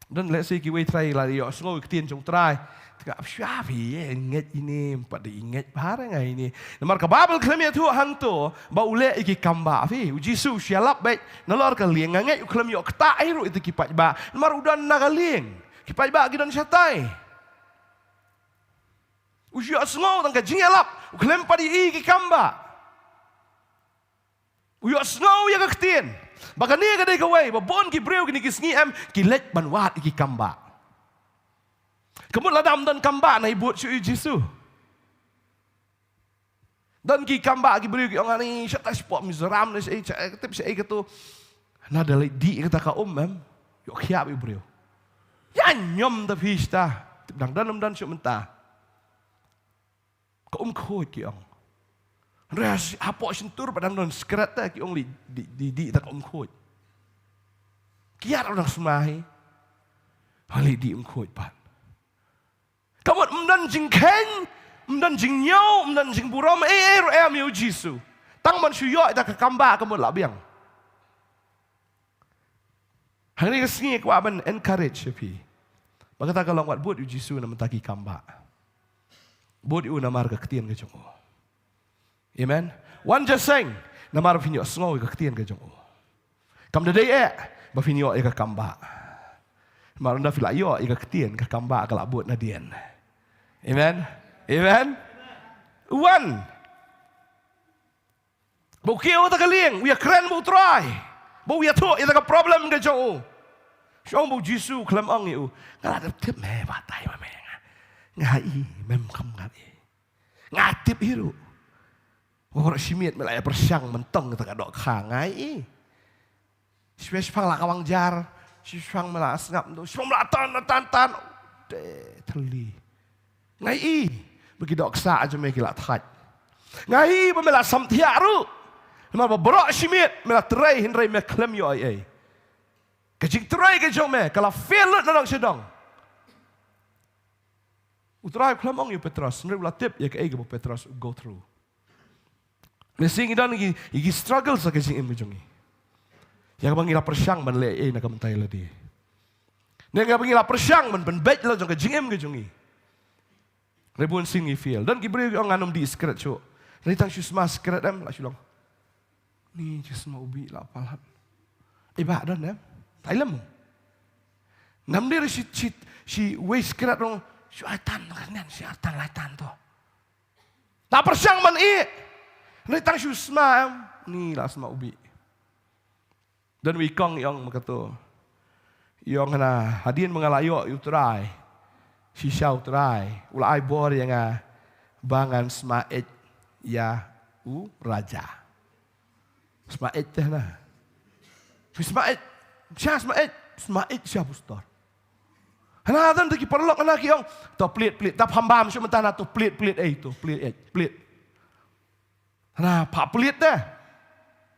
Don lehse kiwei trai la ïohsngew ïa ka ktien jong u Trai. Te ka ap shuwa phi ïa ngeit ïa ine, ym pat da ïa ngeit bha re nga ïa ine. Namar ka Baibl khlem ïathuh hangto ba u leh ïa ki kam bah phi. U Jisu u shu ïalap beit nalor ka lieng, nga ngeit u khlem ïoh ktah ei ruh ïa ki paidbah. Namar u don na ka lieng. Ki paidbah ki don shatai. U shu ïohsngew tang ka jingïalap, u khlem pat ïohi ïa ki kam bah. U ïohsngew ïa ka ktien. Ba kane ka dei kawei ba bun ki briew kine ki sngi em ki leit ban wad ïa ki kam bah. Ka mut lada ym don kam bah, nai bud shuh ïa u Jisu. Don ki kam bah ki briew ki ong, ani shatai shapoh Mizoram ne shaei shaei, tip shaei kato. Nada leit dih kata ka um em, ïoh khiah ïa u briew. Ïa ñiom da phi shata. Tip dang don ym don shuh mynta. Ka um khuid ki ong. Hynrei hapoh shyntur pat dang don skret te ki ong, leit dih, dih, dih ta ka um khuid. Kiad ruh dang sma hi. Leit dih um khuid pat. Ka mut ym don jingkheiñ, ym don jingñiew, ym don jingburom ei ei ruh em ïa u Jisu. Tang ban shu ïoh ïa ka kam bah ka mut la biang. Hangne ka sngi kwah ban encourage ïa phi ba kata ka long, wat bud ïa u Jisu na bynta ki kam bah. Bud ïa u namar ka ktien ka jong u. Amen. Wan jingïaseng namar phin ïohsngew ïa ka ktien ka jong u. Kam da dei eh ba phin ïoh ïa ka kam bah. Namar ynda phi la ïoh ïa ka ktien, ka kam bah ka la bud nadien. Amen. Amen. Wan. Ba u kiew ha ta ka lieng, u ïakren bad u Trai. Ba u ïathuh ïa ta ka problem ka jong u. Shu ong ba u Jisu u khlem ong ïa u, nga la dep tip me batai ma me, nga, nga i, mem kham ngat i. Nga tip hi ruh. Baroh shi miet me la ïa pyrshang myntong ïa ta ka dohkha, nga i. Shipang la ka wang jar, shipang me la sngap ndu, shipang me la tan, tan, tan. Te thylli. Nga i ba ki dohkha jong me ki la thait. Nga i ba me la samthiah ruh. Namar ba baroh shi miet me la trei hynrei me khlem ïoh ei ei. Ka jingtrei ka jong me ka la fail lut na dong sha dong. U Trai u khlem ong ïa u Petros, hynrei u la tip ïa kaei kaba u Petros u go through. Lehse ngi don ïa ki, ïa ki struggles ha ka jingim ka jong ngi. Ïa kaba ngi la pyrshang ban leh ei na ka bynta ïa lade. Ne ïa kaba ngi la pyrshang ban pynbeit la jong ka jingim ka jong ngi. Hynrei bun sien ngi fail. Don ki briew ki ong ngan ym dih sikret shuh. Hynrei tang shu sma sikret em la shu long, ni shu sma u bih la palat. Ei bah don em. Tai lem. Namar shi, shi, shi wei sikret, long shu ai tan, kan shi ai tan, lai tan to. La pyrshang ban ïeh. Hynrei tang shu sma em, ni la sma u bih. Don wei kong i ong ma kato, Ïong hana, hadien ba nga la ïoh ïa u Trai, shisha u Trai u la ai bor ïa nga ba ngan sma eit ïa u Raja. Sma eit te hana. Sma eit, sha sma eit, sma eit sha pastor. Hana, don te ki paralok hana ki ong, to plied, plied, ta pham bam shu mynta na, to plied, plied, ei, to plied, ei, plied. Hana, pha plied te.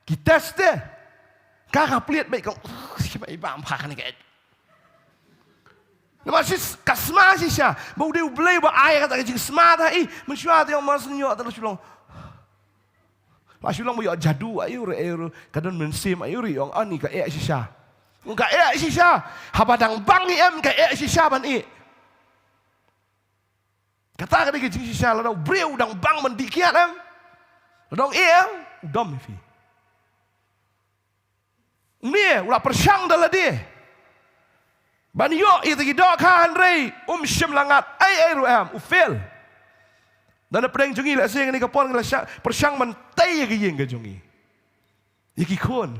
Ki test te. Ka ka plied beit kong, shi bai bam pha kane ka eit. Namar shi ka sma shisha, ba u dei u Blei ba ai kata ka jingsma ta i, mynshuwa te ong mar shu ïoh ta la shu long. La shu long ba ïoh jadu aïu re, aïu re, ka don mynsiem aïu re, ong ani ka eh shisha. Ka eh shisha, haba dang bang i em ka eh shisha ban i. Kata ka dei ka jingshisha lada u briew u dang bang ban dih kiad em. Lada ong eh em, u dom ïa phi. Une u la pyrshang da lade ban ïoh ïa kita ki dohkha hynrei um shym la ngat ei ei ruh em, u fail. Da na pdeng jong ngi lehse kane ka por ngi la shah pyrshang ban tei ïa ka ïing ka jong ngi, ïa ki khun.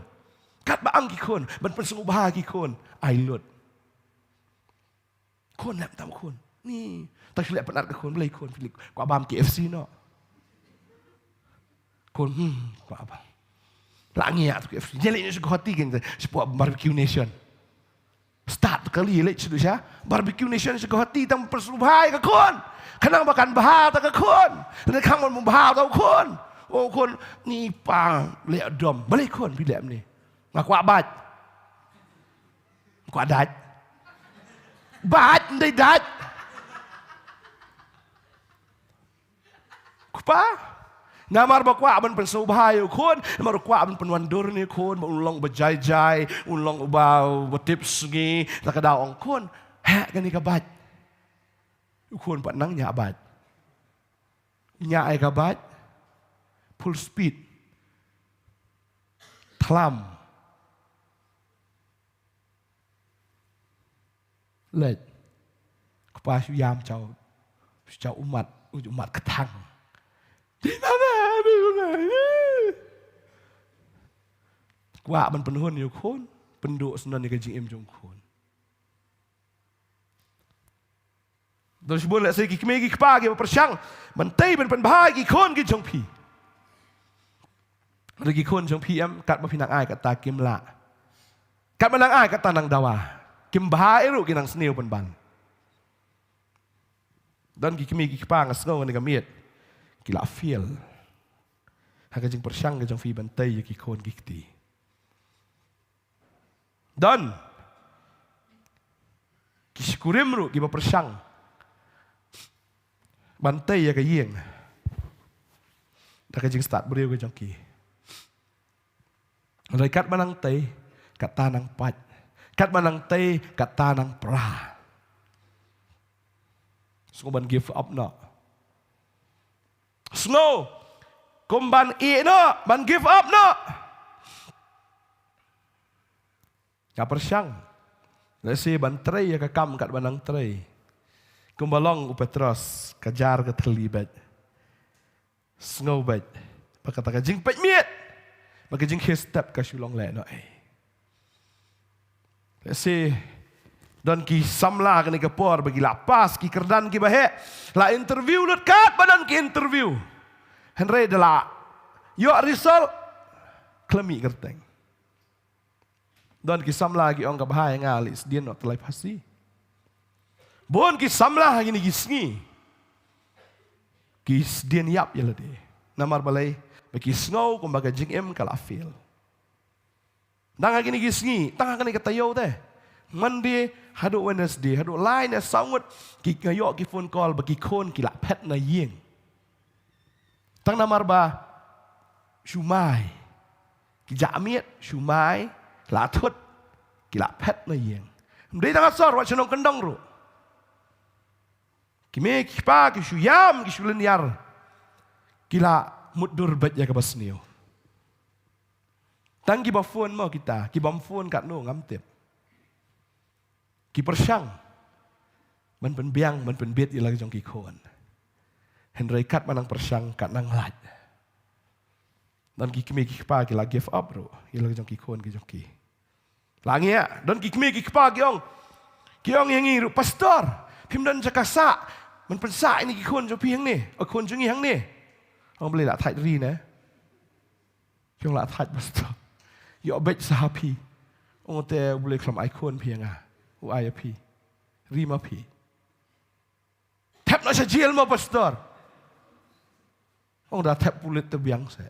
Katba am ki khun, ban pynsngewbha ïa ki khun, ai lut. Khun, leh tam khun. Ni, ta shu leh pynat ka khun, balei khun, phi leh kwah bam K F C noh. Khun, hmm, kwah bam. La ngi ïa tu K F C. Ïa leh shu Guwahati kin, shu pok Barbecue Nation. Start kali leh shu sha Barbecue Nation shu Guwahati, tang pynsngewbha ïa ka khun. Khnang ba kan bha ta ka khun. Lane khang ban bha ta ka khun. O khun, ni pa leh dom. Balei khun, phi leh ni. Nga kwah bait. Kwah dait. Bait, ndai dait. Kpa? Namar ba kwah ban pynsngewbha ïa u khun, namar ba kwah ban pynwandur ïa u khun, ba un long ba jai jai, un long ba, ba tip sngi, ta ka daw ong khun, heh kane ka bait. U khun pat nang ñiah bait. Ñiah ïa ka bait, full speed. Thlam. Leit. Kpa shu ïam chaw. Shu chaw umat, umat kthang. Kwah ban pynhun ïa u khun, pynduh sngewbha ïa ka jingim jong u khun. Don shibun lehse ki kmie ki kpa kiba pyrshang ban tei ban pynbha ïa ki khun ki jong phi. Hynrei ki khun jong phi em, katba phi nang ai kata kim lah. Katba nang ai kata nang dawa. Kim bha ei ruh ki nang sniew pynban. Don ki kmie ki kpa nga sngew kane ka miet ki la fail ha ka jingpyrshang ka jong phi ban tei ïa ki khun ki kti. Don ki shikurim ruh kiba pyrshang ban tei ïa ka ïing da ka jingstad briew ka jong ki. Hynrei katba nang tei, kata nang pait. Katba nang tei, kata nang pra. Sngew ban give up noh. Sngew kum ban ïeh noh, ban give up noh. Nga pyrshang lehse ban trei ïa ka kam katba nang trei. Kumba long u Petros, ka jar ka thylli beit. Sngew beit ba kata ka jingpeit miet, ba ka jingkhie step ka shu long lehnohei. Lehse don ki samla kane ka por ba ki la pass ki kyrdan kiba heh, la interview lut katba don ki interview. Hynrei da la ïoh result, khlem mih kyrteng. Don ki samla ki ong ka bha ïa nga leit sdien noh tylli Phasi. Bun ki samla ha kine ki sngi ki sdien ïap ïa lade. Namar balei? Ba ki sngew kumba ka jingim ka la fail. Tang ha kine ki sngi, tang ha kane ka taïew te, Monday haduh Wednesday, haduh lai ne saw ngut ki, nga ïoh ki phone call ba ki khun ki la phet na ïing. Tang namar ba shu mai, ki jah miet, shu mai, la thut, ki la phet na ïing. Ym dei tang ha sor, wat sha nongkyndong ruh. Ki mei ki kpa ki shu ïam, ki shu lynñiar, ki la mutdur beit ïa kaba sniew. Tang kiba phone mo kita, kibym phone katno ngam tip. Ki pyrshang ban pynbiang, ban pynbit ïa la ki jong ki khun. Hynrei katba nang pyrshang, kat nang lait. Don ki kmie ki kpa ki la give up ruh ïa la ki jong ki khun ki jong ki. La ngi ïa, don ki kmie ki kpa ki ong. Ki ong ïa ngi ruh, "Pastor, phim don jaka sah. Men pynsah ïa ngi ki khun jong phi hangne. O khun jong ngi hangne." Ong balei la thait ri ne. Ki ong la thait pastor. Ïoh beit sa ha phi. Ong te u Blei khlem ai khun phi ïa nga. U ai ïa phi. Ri ma phi. Thep noh sha jel mo pastor. Ong da thep pulit te biang se.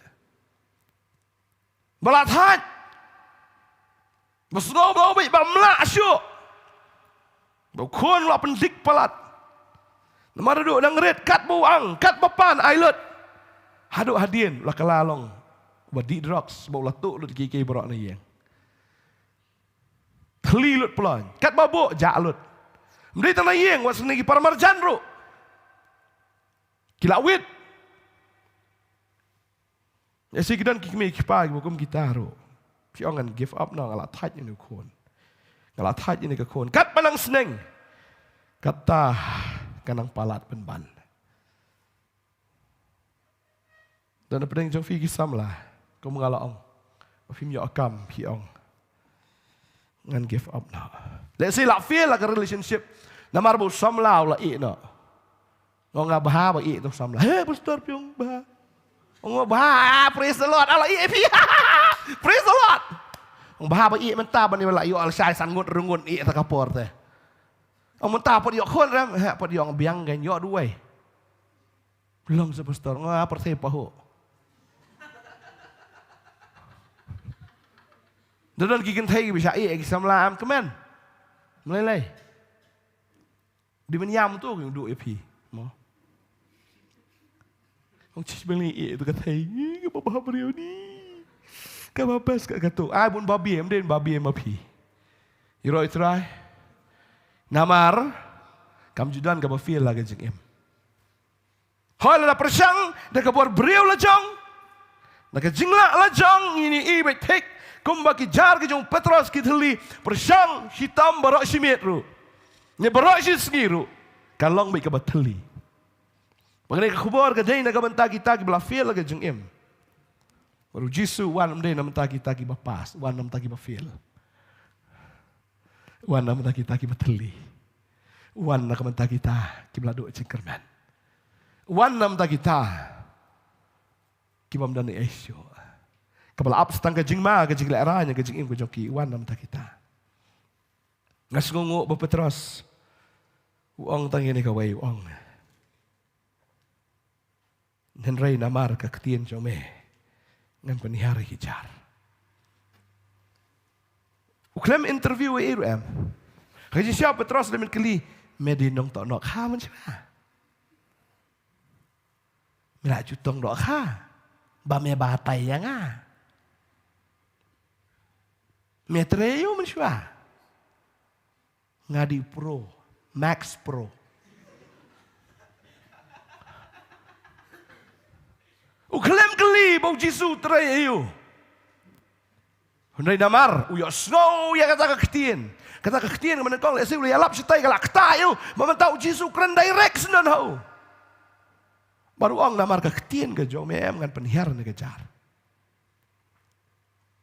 Ba la thait. Ba sngewbha ba mlah shuh. Ba u khun la pyndik palat. Namar ruh nang rit kat ba u ang, kat ba pan ai lut. Haduh hadien la kylla long. Ba dih drugs, ba u la tuh lut ki ki baroh na ïing. Thli lut ploñ, kat ba buh jah lut. Mdei tang na ïing, wat sngewbha ki para marjan ruh. Ki la wit. Ïa si ki don ki kmie ki kpa kiba kum kita ruh. Ki ong ngan give up noh, nga la thait ïa une u khun. Nga la thait ïa une ka khun. Kat ba nang sneng. Kata ka nang palat pynban. Don na pdeng jong phi ki samla. Kum nga la ong. Phim ïoh kam phi ong. Ngan give up noh. Let's say la fail la ka relationship. Namar ba u samla u la ïeh noh. Ong nga bha ba ïeh tu samla. He, pastor phi ong bha. Ong bha, ah, praise the Lord. Ala ïeh phi. Praise the Lord. Ong bha ba ïeh mynta ban ïa la ïoh al shai san ngut rngut ïeh ta ka por te. Ong mynta pat ïoh khun ram, ha pat ïoh biang gan ïoh duwai. Long sa pastor, nga pyrthei pahuh. Don don ki kynthei ki ba shah ïeh ki samla am kmen. Mlei lei. Dei ban ïam tu ki ong duh ïa phi. Mo. Ong chich beli ïeh tu ka thei. Ih, kaba bha briew ni. Kaba best ka katu. Ai bun babiam, dei babiam ma phi. Ïa roi trai. Namar kam ju don kaba fail la ka jingim. Hoi la pyrshang da ka bor briew la jong. Da ka jinglah la jong, ngi ïohi beit thik kumba ki jar ki jong u Petros ki thylli pyrshang shitom baroh shi miet ruh. Ne baroh shi sngi ruh ka long beit kaba thylli. Ba kane ka khubor ka dei na ka bynta kita kiba la fail la ka jingim. Bad u Jisu u wan ym dei na ka bynta kita kiba pass, u wan na ka bynta kiba fail. U wan na ka bynta kita kiba thylli. U wan na ka bynta kita kiba la duh jingkyrmen. U wan na ka bynta kita kibym don ei ei shuh. Kaba la ap sa tang ka jingma, ka jinglehrain, ka jingim ka jong ki, u wan na ka bynta kita. Nga sngewnguh ba u Petros u ong tang ïa kane kawei, u ong. Hynrei namar ka ktien jong me ngan pynhiar ïa ki jar. U khlem interview ei ei ruh em. Ka jingshisha u Petros u la mut kylli, me dei nongtohnoh kha mynshuwa? Me la ju tong dohkha ba me batai ïa nga? Me trei ïa u mynshuwa? Nga dei pro, Max Pro. U khlem kylli ba u Jisu u trei ïa u. Hynrei namar u ïohsngew ïa kata ka ktien. Kata ka ktien ka mynta kong lehse u la ïalap shatai ka la ktah ïa u. Ba mynta u Jisu u kren direct shen ha u. Bad u ong namar ka ktien ka jong me em ngan pynhiar ïa kane ka jar.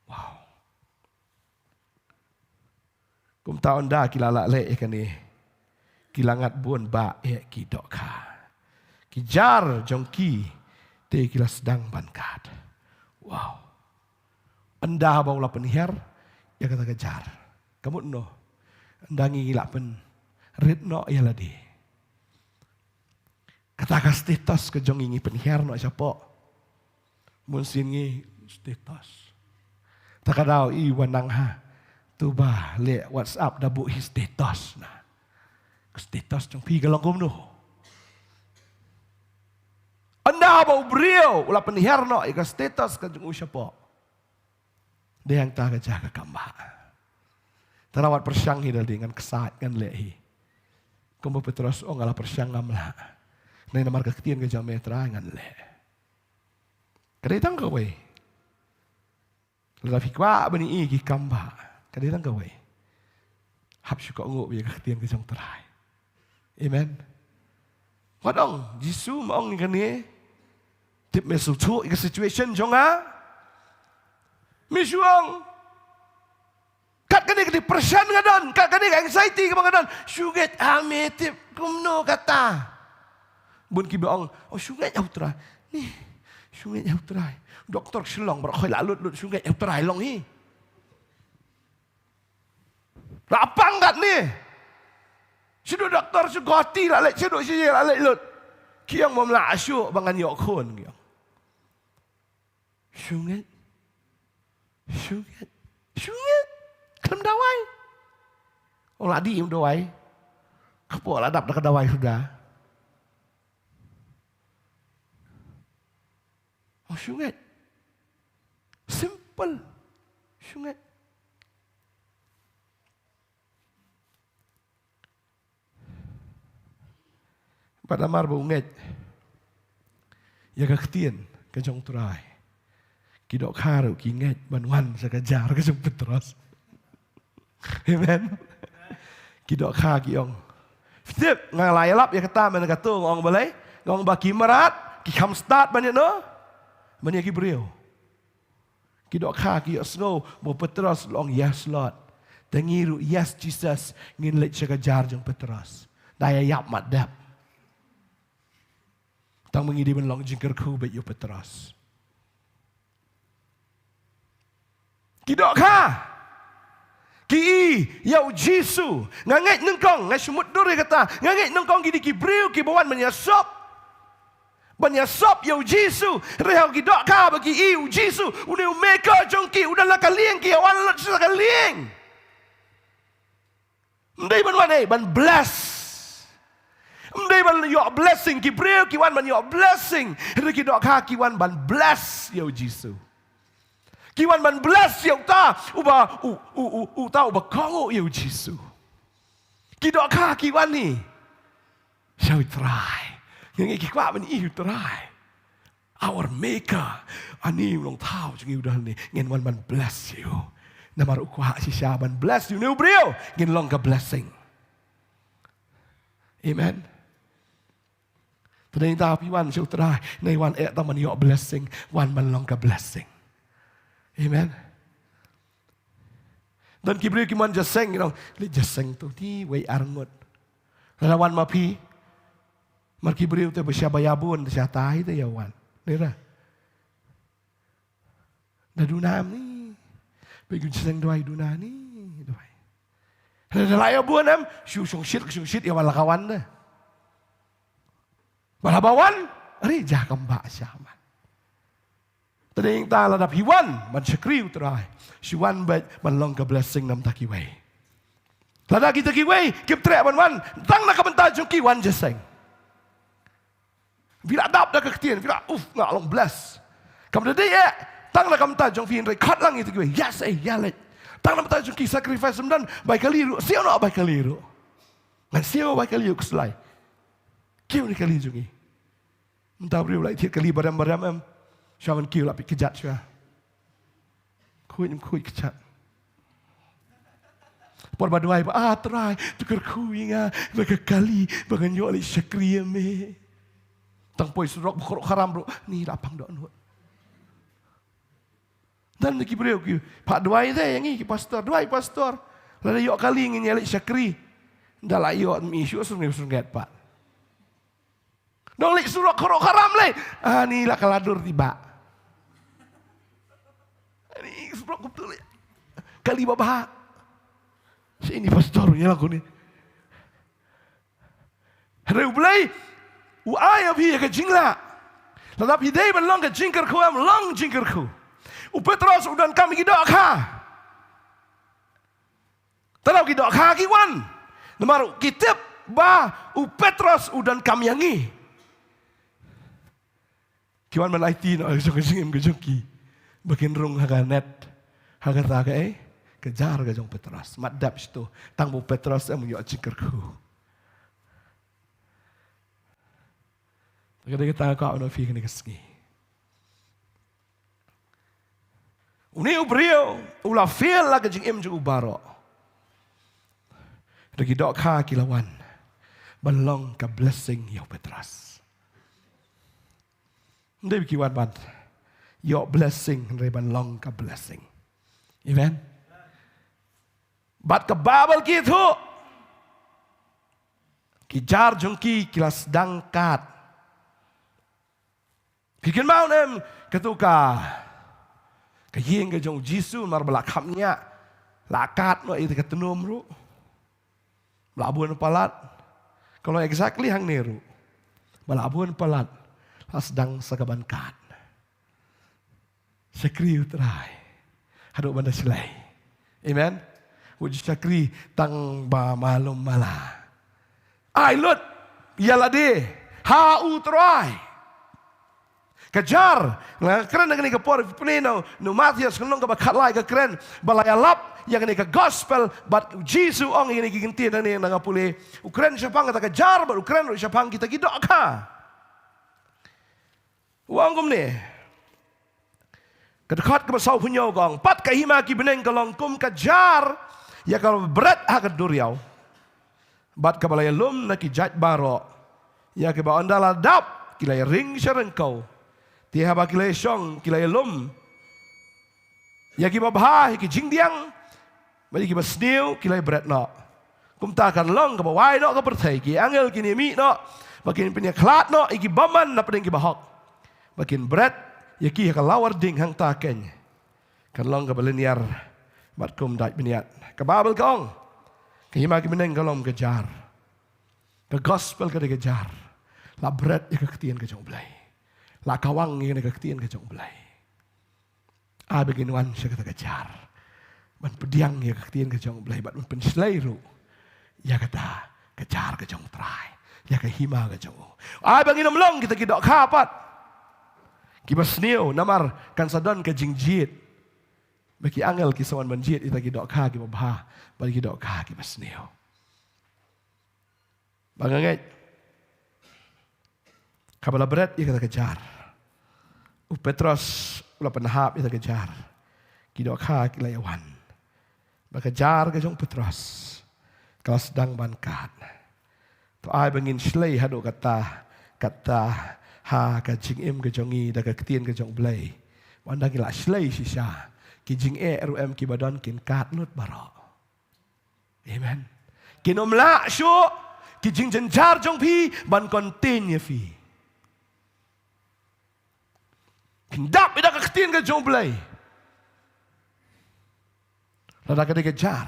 Wow. Kumta ynda ki la lah leh ïa kane, ki la ngat bun bah eh ki dohkha. Ki jar jong ki te ki la sdang ban kad. Wow. Ynda ba u la pynhiar ïa kata ka jar, ka mut noh? Ynda ngi lah pynrit noh ïa lade. Kata ka status ka jong ngi ngi pynhiar noh shapoh. Mynsiem ngi status. Ta ka daw i wan nang ha. Tu ba leh WhatsApp da buh hi status na. Ka status jong phi ka long kumno? Ynda ba u briew u la pynhiar noh ïa ka status ka jong u shapoh. Dei hangta ka jaka kambah. Tang wat pyrshang hi da lade, ngan ksaid, ngan leh hi. Kumba u Petros u ong, nga la pyrshang ngam lah. Hynrei namar ka ktien ka jong me Trai ngan leh. Ka dei tang kawei. Lada phi kwah ban ïohi ki kambah, ka dei tang kawei. Hap shu kohnguh ïa ka ktien ka jong Trai. Amen. Wat ong, Jisu me ong ïa kane. Tip me sngewthuh ïa ka situation jong nga. Me shu ong, Kat kane ka depression nga don, kat kane ka anxiety kaba nga don. Shu ngeit, ah, me tip kumno kata. Bun kiba ong, oh, shu ngeit ïa U Trai. Ni, shu ngeit ïa U Trai. Doktor Shillong baroh khoi la lut lut, shu ngeit ïa U Trai long hi. La pang katne. Shu doktor shu goti la leit, shu shu la leit lut. Ki ong mom la shu ba ngan ïoh khun ki ong. Shu ngeit. Shu ngeit. Shu ngeit. Khlem dawai. Ong la dih ïa u dawai. Kpoh la dap da ka dawai suda. Ong shu ngeit. Simple. Shu ngeit. Bad namar ba u ngeit ïa ka ktien ka jong U Trai, ki dohkha ruh ki ngeit ban wan sha ka jar ka jong u Petros. Amen. Ki dohkha ki ong, tip, nga la ïalap ïa kata mynta katto, nga ong balei? Nga ong ba ki mrad, ki kham stad ban ïano? Ban ïa ki briew. Ki dohkha ki ïohsngew ba u Petros u la ong, yes Lord. Te ngi ruh, yes Jesus, ngin leit sha ka jar jong u Petros. Da ïa ïap mat dep. Tang ba ngi dei ban long jingkyrkhu bad ïa u Petros. Ki dohkha ki i ïa u Jisu. Nga ngeit nyngkong, nga shu mutdur ïa kata. Nga ngeit nyngkong ki dei ki briew kiba wan ban ïasop, ban ïasop ïa u Jisu. Hynrei ha ki dohkha ba ki i u Jisu, une u maker jong ki, u don la ka lieng, ki ïa wan lut sha ka lieng. Ym dei ban wan ei ban bless. Ym dei ban ïoh blessing, ki briew ki wan ban ïoh blessing. Hynrei ki dohkha ki wan ban bless ïa u Jisu. Ki wan ban bless ïa uta uba, u, u, u, uta uba kohnguh ïa u Jisu. Ki dohkha ki wan hi sha u Trai. Nga ngeit ki kwah ban i u Trai. Our Maker. Ani u Nongthaw jong ngi u don hangne. Ngin wan ban bless ïa u. Namar u kwah shisha ban bless ïa une u briew. Ngin long ka blessing. Amen. Te nangta phi wan sha u Trai, nang wan eh tang ban ïoh blessing, wan ban long ka blessing. Amen. Don ki briew ki mon jingïaseng, you know, leit jingïaseng tu ti wei ar ngut. Lada wan ma phi, mar ki briew te ba sha ba ïa bun, te sha tai te ïa wan. Lei ra. Da duna em ni. Peit ki jingïaseng duwai duna ni, duwai. Lada la ïa bun em, shu shongshit, shongshit ïa wan la ka wan de. Ba la ba wan, ari ja kam ba sha man. Te nangta lada phi wan ban shakri u Trai, shu wan bad ban long ka blessing namar kita kiwei. Lada kita kiwei kim treh ban wan, tang na ka bynta jong ki wan jingïaseng. Phi la dap da ka ktien, phi la, uf, nga long bless. Kam da dei eh, tang na ka bynta jong phi, hynrei khot lang ïa kita kiwei, ïa sei, ïa leit. Tang na ka bynta jong ki, sacrifice ym don, bai kali ruh, siew noh bai kali ruh. Ngan siew bai kali ruh khuslai. Kiew ne kali jong ngi. Mynta briew la thied kali badem badem em. Shuwa ngan kiew la peit kjat shuwa. Khuid ym khuid kjat. Por ba duwai ba, ah Trai, to kyrkhu ïa nga, ba ka kali, ba ngan ïoh leit shakri ïa me. Tang poi surok ba khrok kharam bro, ni la pang dohnud. Don ki briew ki, pat duwai de ïa ngi ki pastor, duwai pastor. Lada ïoh kali ngin ïa leit shakri. Da la ïoh mi shu syrngiew syrngiat pat. Dang leit surok khrok kharam lei. Ani la ka la dur tiba. Ani surok kumtu lei. Kali babha. Sha ini pastor ïa la kuni. Hynrei U Blei u ai ïa phi ïa ka jinglah. Lada phi dei ban long ka jingkyrkhu em long jingkyrkhu. U Petros u donkam ïa ki dohkha. Te lada ki dohkha ki wan. Namar ki tip ba u Petros u donkam ïa ngi. Ki wan ban aiti noh ka jong ka jingim ka jong ki. Ba kin rung ha ka net. Ha kata kaei, ka jar ka jong u Petros. Mat dap shito. Tang ba u Petros em u ïoh jingkyrkhu. Ka dei kata ka kwah ban ong ïa phi kane ka sngi. Une u briew u la fail la ka jingim jong u baroh. Hynrei ki dohkha ki la wan ban long ka blessing ïa u Petros. Ym dei ba ki wan ban ïoh blessing, hynrei ban long ka blessing. Amen. Bad ka Baibl ki ïathuh, ki jar jong ki ki la sdang kad. Phi kynmaw ne em, katto ka, ka ïing ka jong u Jisu mar ba la khapngiah, la kad noh ïa ka tnum ruh. La bun palat. Ka long exactly hangne ruh. Ba la bun palat, la sdang sa ka ban kad. Shakri U Trai haduh ban da shlei. Amen. U ju shakri tang ba malu mala. Ai lut ïa lade ha U Trai. Ka jar, nga kren na kane ka por, phi pule na u Mathaios ka lynnong kaba khatlai, ka kren ba la ïalap ïa kane ka gospel bad u Jisu u ong ïa kine ki ktien hangne, nga pule. U kren shaphang kata ka jar bad u kren ruh shaphang kita ki dohkha. U ong kumne. Ka dkhot kaba sawphew hynñiew ka ong, pat ka hima ki bneng ka long kum ka jar ïa kaba bret ha ka duriaw, bad kaba la ïalum na ki jait baroh. Ïa kiba ynda la dap ki la ïaring sha ryngkew, te haba ki la ïashong ki la ïalum ïa kiba bha ha ki jingdiang, bad ïa kiba sniew ki la ïabret noh. Kumta kan long kaba wai noh ka pyrthei, ki angel kin ïamih noh, ba kin pynïakhlad noh ïa ki bymman na pdeng kiba hok, ba kin bret ïa ki ha ka lawar ding. Hangta keiñ kan long kaba lynñiar bad kum dait bniat. Ka Baibl ka ong, ka hima ki bneng ka long ka jar. Ka gospel ka dei ka jar. La bret ïa ka ktien ka jong U Blei. La kawang ïa ka ktien ka jong U Blei. Ai ba ngin wan sha kata ka jar ban pdiang ïa ka ktien ka jong U Blei bad ban pynshlei ruh ïa kata ka jar ka jong U Trai, ïa ka hima ka jong U. Ai ba ngin ym long kita ki dohkha pat kiba sniew, namar kan sa don ka jingjied. Ba ki angel ki sa wan ban jied ïa kita ki dohkha kiba bha bad ki dohkha kiba sniew. Ba nga ngeit, kaba la bret ïa kata ka jar, u Petros u la pynhap ïa kata ka jar. Ki dohkha ki la ïawan. Ba ka jar ka jong u Petros ka la sdang ban kad. To ai ba ngin shlei haduh katta katta ha ka jingim ka jong ngi da ka ktien ka jong U Blei. Ynda ngi la shlei shisha, ki jingeh ruh em kiba don kin kad lut baroh. Amen. Kin ym lah shuh ki jingjynjar jong phi ban contain ïa phi. Kin dap ïa da ka ktien ka jong U Blei. Lada ka dei ka jar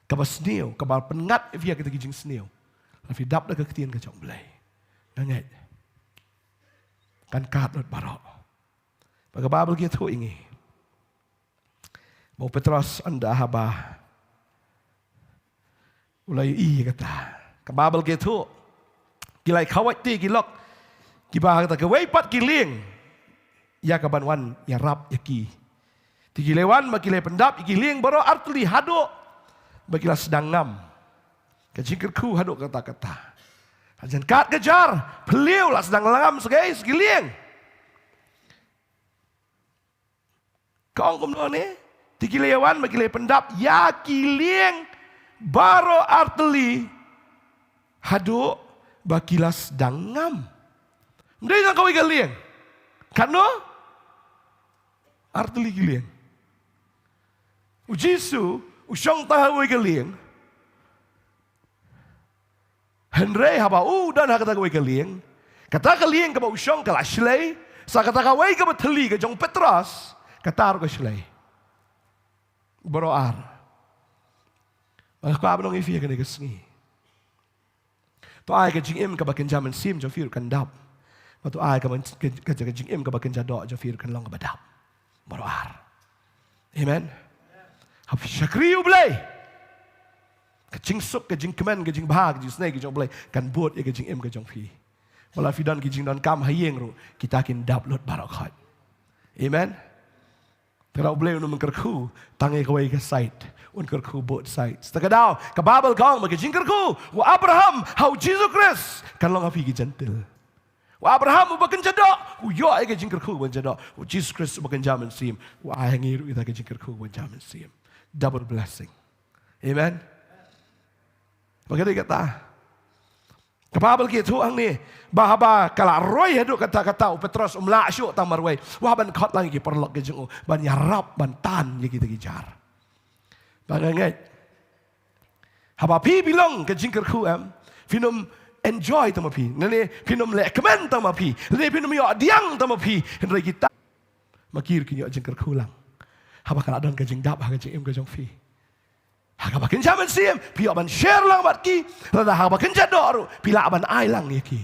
kaba sniew, kaba pynngat ïa phi ïa kita ki jingsniew, lada phi dap da ka ktien ka jong U Blei, nga ngeit kan kad lut baroh. Ba ka Baibl ka ïathuh ïa ngi ba u Petros ynda haba u la ïohi ïa kata, ka Baibl ka ïathuh, ki la ïakhawaid te ki lok kiba ha kata kawei pat ki lieng ïa ka ban wan ïarap ïa ki. Te ki la wan ba ki la pyndap ïa ki lieng baroh artylli haduh ba ki la sdang ngam. Ka jingkyrkhu haduh katta katta. Hajan kad ka jar, phylliew la sdang ngam sa ki, sa ki lieng. Ka ong kumno ne? Te ki la ïawan ba ki la pyndap ïa ki lieng baroh artylli haduh ba ki la sdang ngam. Ym dei tang kawei ka lieng. Katno? Artylli ki lieng. U Jisu u shong tang ha kawei ka lieng. Hynrei haba u don ha kata kawei ka lieng, kata ka lieng kaba u shong ka la shlei, sa kata kawei kaba thylli ka jong u Petros, kata ruh ka shlei. Baroh ar. Ba nga kwah ban ong ïa phi ha kane ka sngi, to ai ka jingim kaba kynja mynsiem jong phi ruh kan dap. Bad to ai ka, ka, ka jingim kaba kynja doh jong phi ruh kan long kaba dap. Baroh ar. Amen. Hap shakri U Blei. Ka jingsuk, ka jingkmen, ka jingbha, ka jingsnei ka jong U Blei kan bud ïa ka jingim ka jong phi. Wat la phi don ki jingdonkam ha ïing ruh, kita kin dap lut baroh khoit. Amen. Te U Blei un ym kyrkhu tang ïa kawei ka side, un kyrkhu both sides. Te ka daw ka Baibl ka ong ba ka jingkyrkhu u Abraham ha u Jisu Khrist kan long ha phi ki Jentil. U Abraham uba kynja doh u ïoh ïa ka jingkyrkhu ban kynja doh. U Jisu Khrist uba kynja mynsiem u ai ha ngi ruh ïa ka jingkyrkhu ban kynja mynsiem. Double blessing. Amen. Ba ka dei kata, ka Baibl ka ïathuh hangne ba haba ka la roi haduh katta katta, u Petros um lah shuh tang marwei, u hap ban khot lang ïa ki paralok ka jong u ban ïarap ban tan ïa kita ki jar. Ba nga ngeit, haba phi phi long ka jingkyrkhu em, phin ym enjoy tang ma phi, lane phin ym leh kmen tang ma phi, lane phin ym ïoh pdiang tang ma phi. Hynrei kita ma ki ruh kin ïoh jingkyrkhu lang haba ka la don ka jingdap ha ka jingim ka jong phi. Ha kaba kynja mynsiem phi ïoh ban share lang bad ki. Lada ha kaba kynja doh ruh phi lah ban ai lang ïa ki.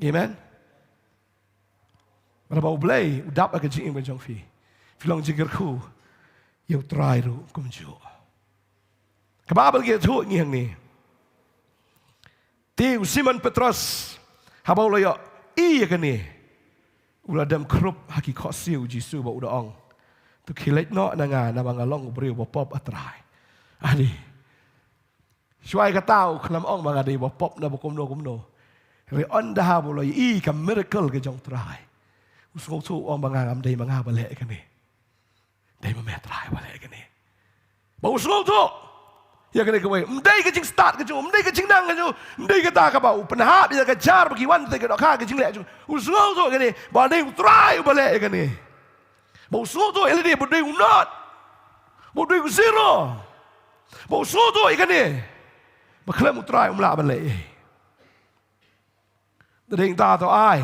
Amen. Lada ba U Blei u dap ha ka jingim ka jong phi, phi long jingkyrkhu ïa U Trai ruh kumjuh. Ka Baibl ka ïathuh ïa ngi hangne, te u Simon Petros, haba u la ïohi ïa kane, u la dem khrup ha ki khohsiew U Jisu bad u da ong, "To khie leit noh na nga, namar nga long u briew bapop, A Trai." Adi. Shuwa kata u khlem ong ba nga dei bapop naba kumno kumno. Hynrei ynda haba u la ïohi ka miracle ka jong U Trai, u sngewthuh, u ong ba nga ngam dei ma nga ba leh kane. Dei ma me Trai ba leh kane. Ba u sngewthuh ïa kane kawei. Ym dei ka jingstad ka jong u, ym dei ka jingnang ka jong u, ym dei kata kaba u pynhap ïa ka jar ba ki wan te ka dohkha ka jingleh jong u. U sngewthuh ïa kane ba dei U Trai uba leh ïa kane. Ba u sngewthuh ïa lade ba dei u not, ba dei u zero. Ba u sngewthuh ïa kane ba khlem U Trai um lah ban leh ei. Dei nangta to ai,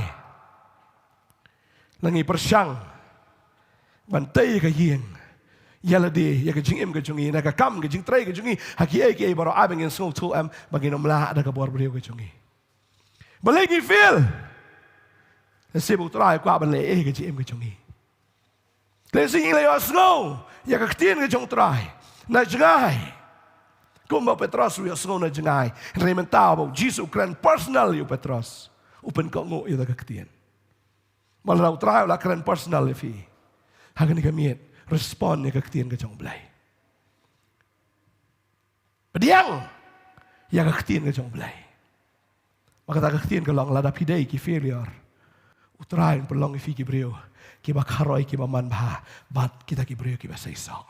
la ngi pyrshang ban tei ïa ka ïing, ïa lade, ïa ka jingim ka jong ngi, na ka kam ka jingtrei ka jong ngi, ha kiei kiei baroh, ai ba ngin sngewthuh em ba ngin ym lah da ka bor briew ka jong ngi. Balei ngi fail? Lehse ba U Trai u kwah ban leh ei ha ka jingim ka jong ngi. Lehse ngi la ïohsngew ïa ka ktien ka jong U Trai na jngai, kumba u Petros u ïohsngew na jngai. Hynrei mynta ba U Jisu u kren personal ïa u Petros, u pynkohnguh ïa ka ktien. Ba lada U Trai u la kren personal ïa phi, ha kane ka miet, respond ïa ka ktien ka jong U Blei. Pdiang ïa ka ktien ka jong U Blei. Ba kata ka ktien ka long, lada phi dei ki failure, U Trai un pynlong ïa phi ki briew kiba kharoi, kiba manbha bad kita ki briew kiba seisoh.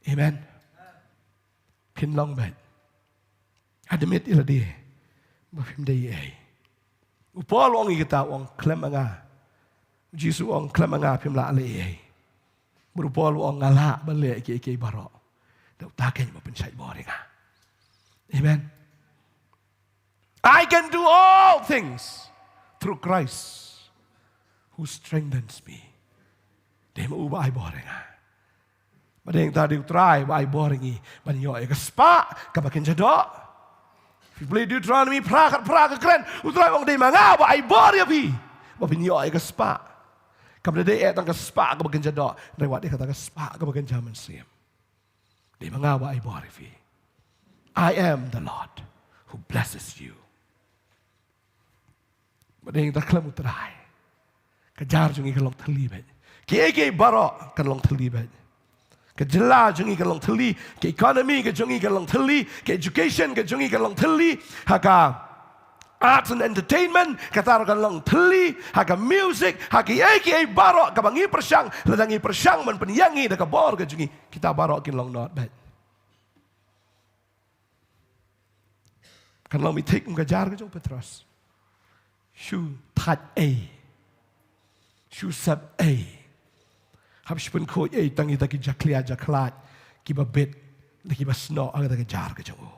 Amen. Phin long beit. Admit ïa lade ba phim dei ei. U Paul u ong ïa kata, u ong, "Khlem ma nga." U Jisu u ong, "Khlem ma nga phim lah leh ei." Bad u Paul u ong, "Nga lah ban leh kiei kiei baroh da uta keiñ uba pynshait bor ïa nga." Amen. "I can do all things through Christ who strengthens me." Dei ma u ba ai bor ïa nga. Ba dei nangta dei U Trai ba ai bor ïa ngi ban ïoh ïa ka spah kaba kynja doh. Phi pule Deuteronomy phra khat phra ka kren, U Trai u ong, "Dei ma nga ba ai bor ïa phi ba phin ïoh ïa ka spah." Kam dei eh tang ka spah kaba kynja doh, hynrei wat dei kata ka spah kaba kynja mynsiem. Dei ma nga ba ai bor ïa phi. "I am the Lord who blesses you." Ba dei nangta khlem U Trai, ka jar jong ngi kan long thylli beit. Kiei kiei baroh kan long thylli beit. Ka jylla jong ngi kan long thylli, ka economy ka jong ngi kan long thylli, ka education ka jong ngi kan long thylli, ha ka arts and entertainment kata ruh kan long thylli, ha ka music, ha kiei kiei baroh kaba ngi pyrshang, lada ngi pyrshang ban pynïeng ïa ngi da ka bor ka jong ngi, kita baroh kin long not beit. Kan long beit thik kum ka jar ka jong u Petros. Shu thait ei, shu sep ei, hap shu pynkhuid ei tang ïa kita ki jakhlia jakhlad kiba bit, da kiba snoh ha kata ka jar ka jong u.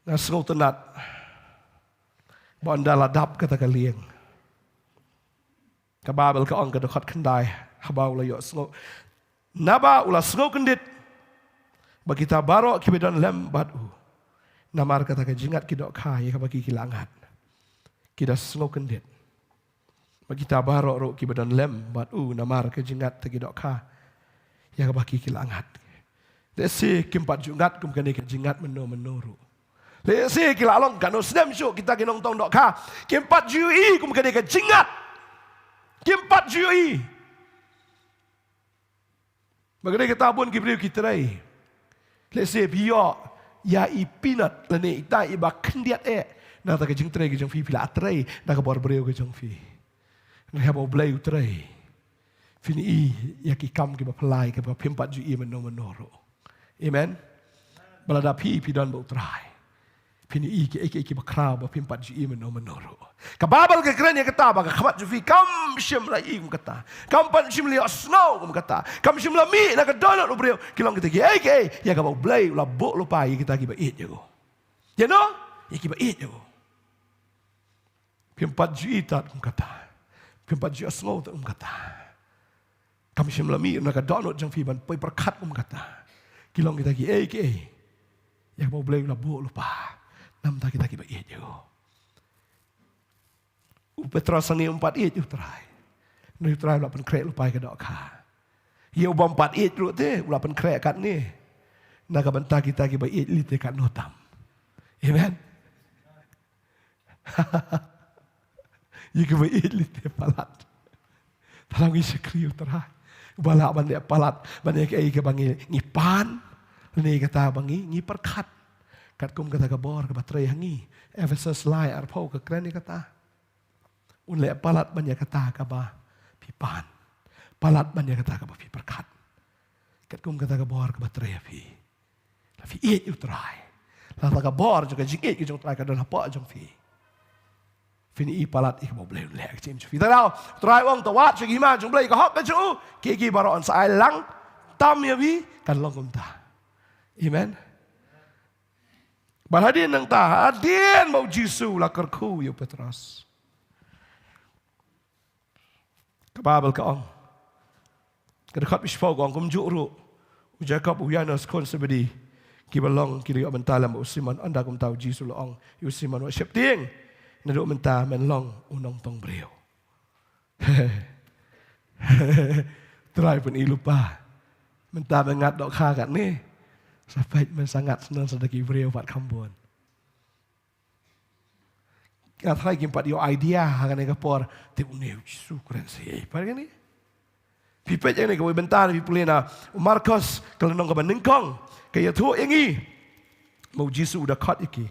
Nga sngewtynnat ba ynda la dap kata ka lieng, ka Baibl ka ong ka dkhot khyndai, haba u la ïohsngew, naba u la sngewkyndit ba kita baroh kiba don lem bad u, namar kata ka jingngeit ki dohkha ïa kaba ki ki la ngat, ki da sngewkyndit ba kita baroh ruh kiba don lem bad u, namar ka jingngeit ki dohkha ïa kaba ki ki la ngat. Lehse kim pat ju ngat kum kane ka jingngeit mynno mynno ruh. Lehse ki la long katno snem shuh kita ki nongtong dohkha, kim pat ju ïohi kum kane ka jingngeit. Kim pat ju ïohi. Ba ka dei kata bun ki briew ki trei. Lehse phi ïoh ïa i peanut lane ita iba khyndiat eh na kata ka jingtrei ka jong phi, phi la trei na ka bor briew ka jong phi. Hynrei haba U Blei u trei, phin i ïa ki kam kiba phylla kiba phim pat ju i mynno mynno ruh. Amen. Ba lada phi phi don bad U Trai, Phin ïohi kiei kiei kiba khraw ba phim pat ju ïohi mynno mynno ruh. Ka Baibl ka kren ïa kata ba ka khmat jong phi kam shym la ïohi kum kata. Kam pat shym la ïohsngew kum kata. Kam shym la mih na ka dohnud u briew. Ki long kita kiei kiei ïa kaba U Blei u la buh lypa ïa kita kiba ïeit ïa u. Ïa no? Ïa kiba ïeit ïa u. Phim pat ju ïohi tad kum kata. Phim pat ju ïohsngew tad kum kata. Kam shym la mih na ka dohnud jong phi ban poi pyrkhat kum kata. Ki long kita kiei kiei ïa kaba U Blei u la buh lypa. Namar kita kiba ïeit ïa u. U Petros hangne um pat ïeit ïa U Trai. Hynrei U Trai u la pynkhreh lypa ïa ka dohkha. Ïa u bym pat ïeit ruh te u la pynkhreh katne. Na ka bynta kita kiba ïeit lei te katno tam. Amen. Ïa kiba ïeit lei te palat. Te lada ngi shakri U Trai, uba lah ban leh palat ban ïa kaei kaba ngi, ngi pan, lane kata ba ngi, ngi pyrkhat. Katkum kata ka bor kaba trei ha ngi. Ephesos lai arphew ka kren ïa kata. Un leh palat ban ïa kata kaba phi pan. Palat ban ïa kata kaba phi pyrkhat. Katkum kata ka bor kaba trei ha phi. La phi ïeit ïa U Trai. La kata ka bor jong ka jingïeit ka jong U Trai ka don hapoh jong phi. Phin ïohi palat ïa kaba U Blei u leh ha ka jingim jong phi. Te dei U Trai u ong, to wad sha ka hima jong U Blei, ka hok ka jong u, kiei kiei baroh yn sa ai lang tam ïa phi, kan long kumta. Amen. Bad hadien nangta, hadien ba U Jisu u la kyrkhu ïa u Petros, ka Baibl ka ong, ka dkhot ba shiphew ka ong, kumjuh ruh u Jakob, u Ïoannis khun Sebedi, kiba long ki la ïoh bynta lem bad u Simon. Ynda kumta U Jisu u la ong ïa u Simon, wat sheptieng, naduh mynta men long u nongtong briew. Trai pyn-i lypa. Mynta men ngat dohkha katne, sa peit men sa ngat sngewbha sa da ki briew pat kham bun. Nga tharai kim pat ïoh idea ha kane ka por, te une U Jisu u kren shaei pat kane. Phi peit ïa kane kawei bynta, phi pule na u Markos ka lynnong kaba nyngkong, ka ïathuh ïa ngi ba U Jisu u da khot ïa ki.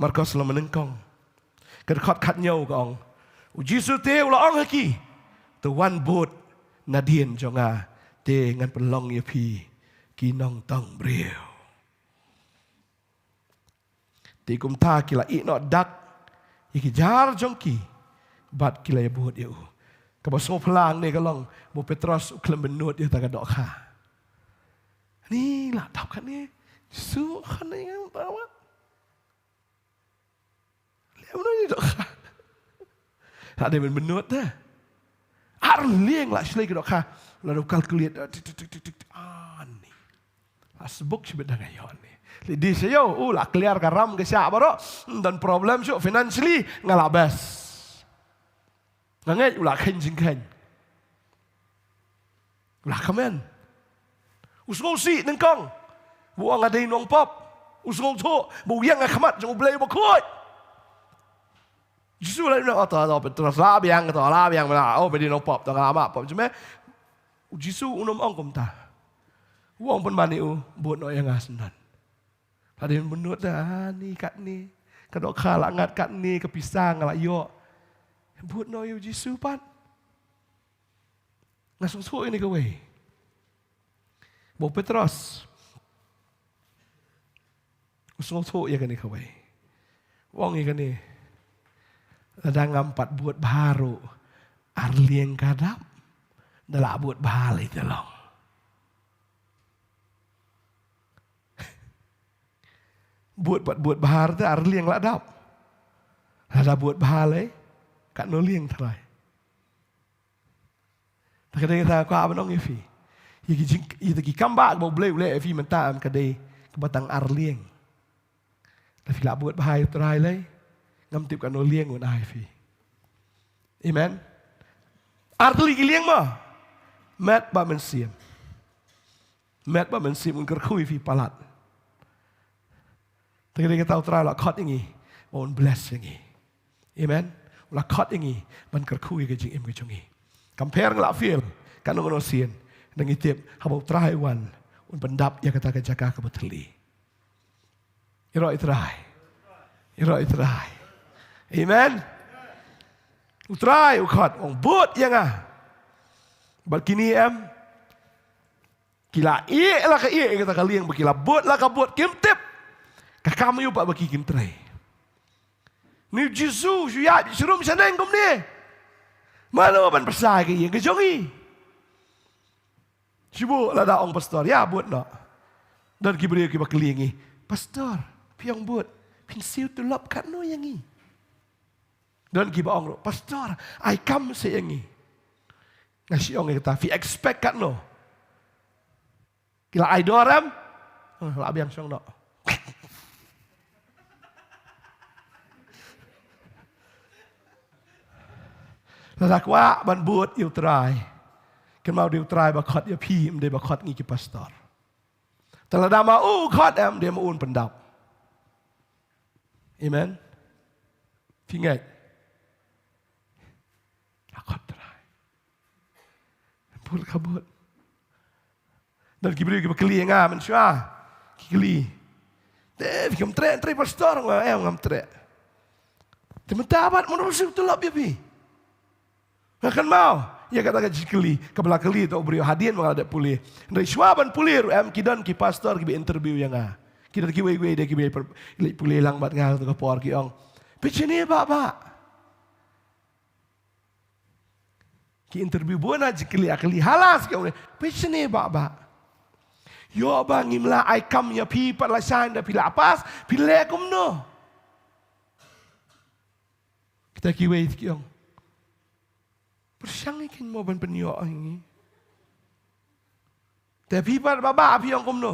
Markos lynnong nyngkong, ka dkhot khathynñiew ka ong, U Jisu te u la ong ha ki, to wan bud nadien jong nga, te ngan pynlong ïa phi ki nongtong briew. Te kumta ki la ïeh noh dak ïa ki jar jong ki bad ki la ïa bud ïa u. Kaba sngewphylla hangne ka long ba u Petros u khlem bynnud ïa kata ka dohkha. Ni la dap kane, Jisu kane ngam tahu. Leh mano ïa ka dohkha. La dei ban bynnud te. Ar lieng la shlei ka dohkha. La dei ban calculate. Tik, tik, tik, tik, tik. Ah, ni. La sbuk shibit da nga ïoh ni. Lei di sha ïoh, u la clear ka ram ka shah baroh. Hmm, don problem shuh financially, nga la best. Nga ngeit u la kheiñ jingkheiñ. U la kmen. U sngewsih nyngkong ba u ong nga dei nongpop. U sngewthuh ba u ïeng ha khmat jong U Blei Bakhuid. Jisu la ong, oh, to, to, Petros, la biang, to, la biang, la, oh, phi dei nongpop, to, nga la map pop jong me. U Jisu um ong kumta. U ong pynban ïa u, bud noh ïa nga syndon. La dei ban bynnud te, ah, ni katne. Ka dohkha la ngat katne, ka pisa nga la ïoh. Bud noh ïa u Jisu pat. Nga sngewthuh ïa kane kawei. Ba u Petros u sngewthuh ïa kane kawei. U ong ïa kane. Lada ngam pat bud bha ruh, ar lieng ka dap. Da lah bud bha lei te long. Bud pat bud bha te ar lieng la dap. Lada bud bha lei, katno lieng trai. Te ka dei kata nga kwah ban ong ïa phi. Ïa ki jing, ïa ki kam ba, ba U Blei u leh ïa phi mynta em ka dei kaba tang ar lieng. Lada phi la bud bha ïa u Trai lei, ngam tip katno lieng un ai ïa phi. Amen. Ar tylli ki lieng mo. Met bad mynsiem. Met bad mynsiem, un kyrkhu ïa phi palat. Te ka dei kata U Trai u la khot ïa ngi ba un bless ïa ngi. Amen. U la khot ïa ngi ban kyrkhu ïa ka jingim ka jong ngi. Kam pher ngi la fail, kano kano sien. Ngi tip haba U Trai u wan, un pyndap ïa kata ka jaka kaba thylli. Ïaroh ïa U Trai. Ïaroh ïa U Trai. Amen. U Trai u khot, u ong bud ïa nga. Bad kine em, ki la ïeh la ka ïeh ïa kata ka lieng, ba ki la bud la ka bud, kim tip. Ka kam ïa u pat ba ki kin trei. Ni u Jisu shu ïaid shu rum shaneng kumne. Mano ban pynshai ka ïing ka jong ngi? Shu bud lada ong pastor, ïa bud noh. Don ki briew kiba kylli ïa ngi, "Pastor, phi ong bud, phin siew tulop katno ïa ngi?" Don kiba ong ruh, "Pastor, ai kam seh ïa ngi." Nga shu ong ïa kata, "Phi expect katno? Ki la ai dor em?" "Oh, la biang shong noh." Lada kwah ban bud ïa u Trai, kynmaw dei u Trai ba khot ïa phi, ym dei ba khot ngi ki pastor. Te lada ma u khot em, dei ma u un pyndap. Amen. Phi ngeit? Ha khot Trai. Bud ka bud. Don ki briew kiba kylli ïa nga mynshuwa. Ki kylli, "Te phi kam treh trei pastor?" Nga, "Em, ngam treh." "Te mynta pat mano ba siew tulop ïa phi?" Nga kynmaw ïa kata ka jingkylli kaba la kylli da u briew hadien ba nga la dep pule. Hynrei shuwa ban pule ruh em, ki don ki pastor kiba interview ïa nga. Ki don kiwei kiwei de kiba leit pule lang bad nga ha kata ka por, ki ong, "Phi shane bah bah?" Ki interview bun ha jingkylli, ha kylli ha last ki ong, "Phi shane bah bah?" "Ïoh ba ngim lah ai kam ïa phi pat, la shai ynda phi lah pass, phi leh kumno?" Kita kiwei ki ong, "Pyrshang ïa ki mo ban pynïoh ïa ngi. Te phi pat bah bah phi ong kumno?"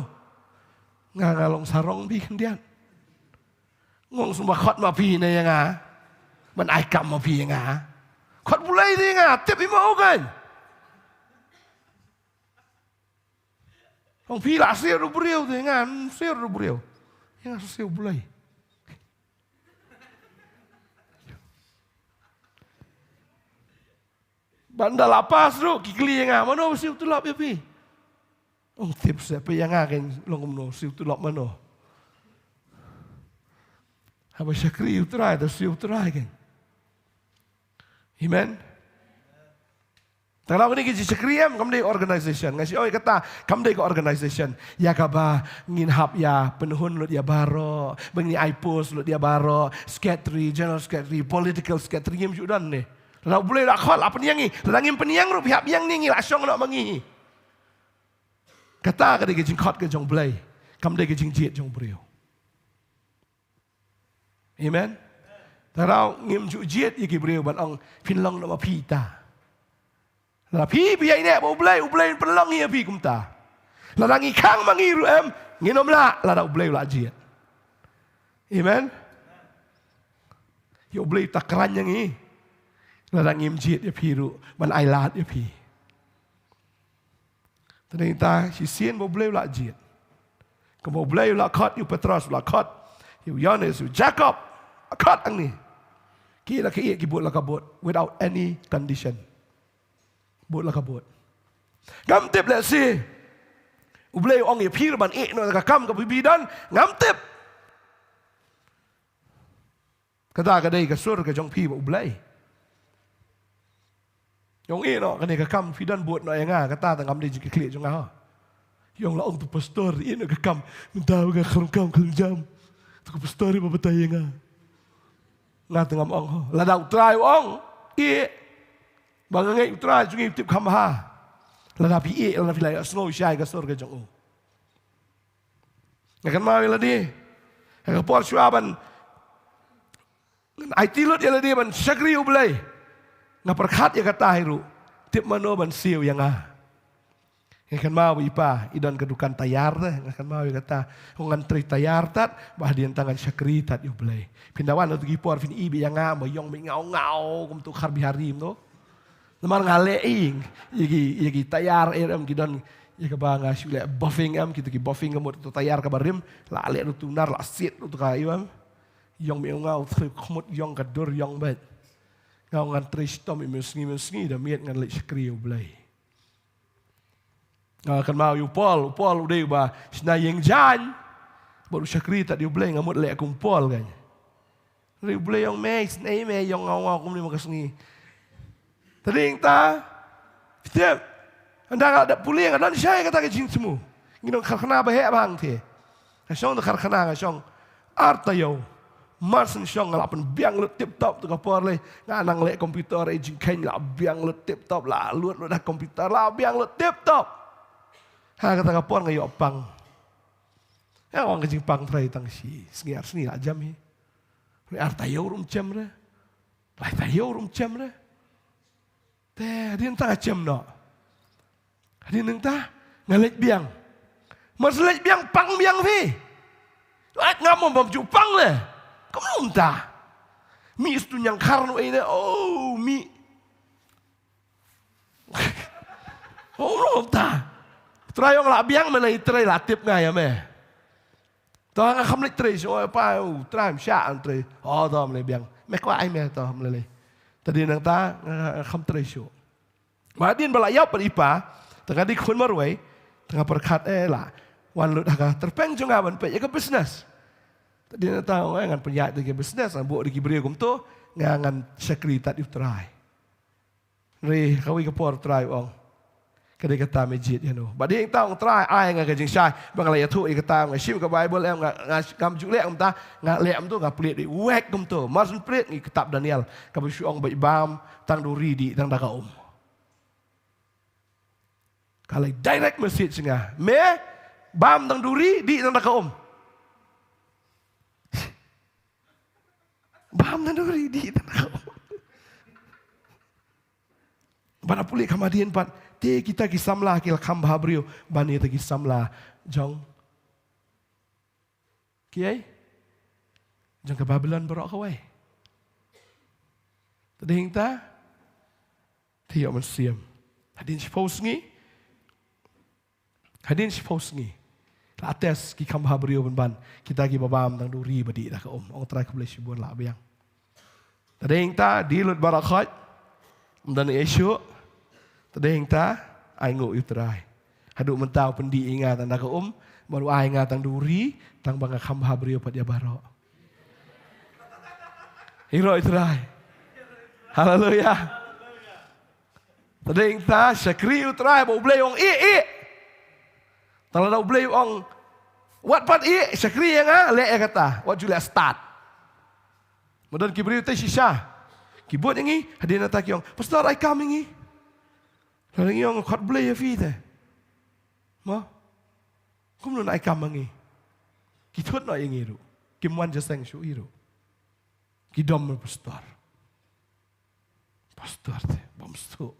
Nga, nga long sarong phi khyndiat. Nga ong sngewbha khot ma phi ne ïa nga, ban ai kam ma phi ïa nga? Khot Blei te ïa nga, tip ïa ma u kan. Ong phi lah siew da u briew, te ïa nga, ym siew da u briew. Ïa nga siew Blei. Bad ynda la pass ruh ki kylli ïa nga, "Mano ba siew tulop ïa phi?" Ong tip seh phi ïa nga kan long kumno, siew tulop mano? Haba shakri ïa u Trai, da siew u Trai kan. Amen. Tang kane ka jingshakri em, kam dei organization. Nga shu ong ïa kata, kam dei ka organization ïa kaba ngin hap ïa pynhun lut ïa baroh, ba ngin ai post lut ïa baroh, secretary, general secretary, political secretary, ngim ju don ne. Lada U Blei u la khot, la pynïeng ngi. Lada ngim pynïeng ruh, phi hap ïeng ne, ngi la shong noh ma ngi. Kata ka dei ka jingkhot ka jong U Blei, kam dei ka jingjied jong u briew. Amen. Te lada ngim ju jied ïa ki briew ban ong, phin long noh ma phi ta. Lada phi phi ïaineh bad U Blei, U Blei un pynlong ïa phi kumta. Lada ngi khang ma ngi ruh em, ngin ym lah lada U Blei u la jied. Amen. Ïa U Blei uta kren ïa ngi. Lada ngim jied ïa phi ruh ban ai lad ïa phi. Te nangta shisien ba U Blei u la jied. Kumba U Blei u la khot ïa u Petros, u la khot ïa u Ïoannis, ïa u Jakob, u la khot hangne. Ki la ki, ki bud la ka bud without any condition. Bud la ka bud. Ngam tip lehse U Blei u ong ïa phi ruh ban ïeh noh ïa ka kam kaba phi don, ngam tip. Kata ka dei ka sur ka jong phi bad U Blei. Ïong ïeh noh kane ka kam phi don, bud noh ïa nga, kata te ngam dei jingkitkhlieh jong nga ho. Ïong la ong to pastor, ïeh noh ka kam, mynta nga khlem kam khlem jam, to ka pastor ba batai ïa nga. Nga te ngam ong ho. Lada U Trai u ong ïeh, ba nga ngeit U Trai jong ngi u tip kham bha. Lada phi ïeh, lada phi la ïohsngew shai ka sur ka jong u. Nga kynmaw ïa lade ha ka por shuwa ban ngan aiti lut ïa lade ban shakri U Blei. Nga pyrkhat ïa kata hi ruh, tip mano ban siew ïa nga. Nga kynmaw ba i pa i don ka dukan tayar te, nga kynmaw ïa kata. Ngan trei tayar tad, ba hadien te ngan shakri tad ïa U Blei. Phin da wan ha kito ki por phin i beit ïa nga ba ïong beit ngaw ngaw kum to khar Bihari mo to. Namar nga leh ïa ki, ïa ki tayar, eh, em, ki don ïa kaba nga shu leh buffing, em, kito ki buffing ka mut to tayar kaba rim, la leh ruh to nar, la siat ruh to ka, em. Ïong beit ngaw, to khmut ïong, ka dur ïong beit. Nga ong ngan trei shitom, i mynsngi mynsngi da miet ngan leit shakri U Blei. Nga kynmaw ïa u Paul, u Paul u dei uba shna ïing jaiñ bad u shakri tad ïa U Blei, nga mut leh kum u Paul kan. Hynrei U Blei u ong, me isynei me ïong ngaw ngaw kumne man ka sngi. Te nangta, phi tip, ynda nga la dep pule nga don shai kata ka jingthmu. Ngi don karkhana ba heh ba hangthie. Nga shong to karkhana, nga shong Ar taïew. Mar shen shong nga la pynbiang lut tip top tu ka por lei. Nga nang leh computer, eh, jingkheiñ la biang lut tip top, la lut lut ha computer, la biang lut tip top. Ha kata ka por nga ïoh pang. Nga ong ka jingpang trai tang shi sngi ar sngi la jem hi. Ar taïew ruh ym jem re. Lai taïew ruh ym jem re. Te, hadien ta nga jem noh. Hadien nangta, nga leit biang. Mar shu leit biang, pang biang phi. Ait, ngam ym bam ju pang le. Kumno mynta. Mih stu ñiangkhar nu ei ne. Oh, mih. Oh, kumno mynta. Trai ong la biang, mynta i Trai la tip nga ïa me. To nga kham leit trei shuh, oh, pa, oh, Trai ym shah trei. Oh, to me leit biang. Me kwah ai me to me leit. Te hadien nangta nga, nga kham trei shuh. Ba hadien ba la ïap bad i pa, te nga dei khun marwei, te nga pyrkhat eh la wan lut ha ka tyrpeng jong nga ban peit ïa ka business. Te hadien nangta nga ong eh ngan pynïaid da ka business, ngan buh da ki briew kumto, nga ngan shakri tad ïa u Trai. Hynrei kawei ka por u Trai u ong, ka dei kata me jied ïano. Bad hadien nangta u ong, Trai, ai nga ka jingshai ba nga la ïathuh ïa kata, nga shim ka Baibl em, nga, nga, ngam ju leh kumta, nga leh kumto, nga plied, wek kumto. Mar shu plied, ngi kitab Daniel kaba shu ong ba i bam tang duri, dih tang da ka um. Ka la direct message sha nga. Me bam tang duri, dih tang da ka um. Bam tang duri, dih tang da ka um. Bad nga pule kham hadien pat, te kita ki samla ki la kham bhabriew ban ïa kita ki samla jong kiei? Jong ka Babilon baroh kawei. Te hadien nangta, te ïoh mynsiem. Hadien shiphew sngi. Hadien shiphew sngi. La test ki kham bhabriew ban ban. Kita kiba bam tang duri bad dih da ka um. Ong Trai khublei shibun la biang. Te hadien nangta, dih lut baroh khoit. Ym don ei shuh. Te hadien nangta, ai nguh ïa u Trai. Haduh mynta u pyndih ïa nga tang da ka um, bad u ai nga tang duri, tang ba nga kham bhabriew pat ïa baroh. Ïaroh ïa u Trai. Haleluia. Te hadien nangta, shakri ïa u Trai, ba U Blei u ong ïeh, ïeh. Te lada U Blei u ong wat pat ïeh, shakri ïa nga, leh ïa kata. Wat ju leh start. Ba don ki briew te shisha ki bud ïa ngi, hadien nangta ki ong, Pastor, ai kam ïa ngi. Lada ngi ong, khublei ïa phi te. Mo? Kumno yn ai kam ma ngi? Ki thut noh ïa ngi ruh. Kim wan jingïaseng shuh hi ruh. Ki dom ma pastor. Pastor te bym suk.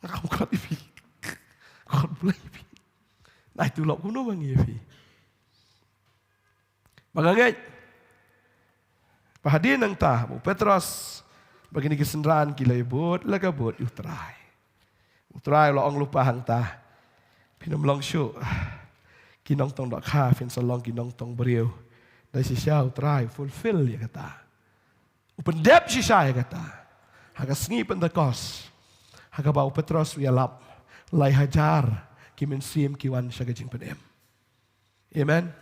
Nga kam khot ïa phi. Khublei ïa phi. Nai tulop kumno ma ngi ïa phi. Ba nga ngeit ba hadien nangta ba u Petros bad kine ki synran ki la bud la ka bud ïa u Trai. U Trai u la ong lypa hangta, phin ym long shuh ki nongtong dohkha, phin sa long ki nongtong briew. Dei shisha u Trai u fulfill ïa kata. U pyndep shisha ïa kata ha ka sngi Pentekost, ha kaba u Petros u ïalap, lai hajar ki mynsiem ki wan sha ka jingpynim. Amen.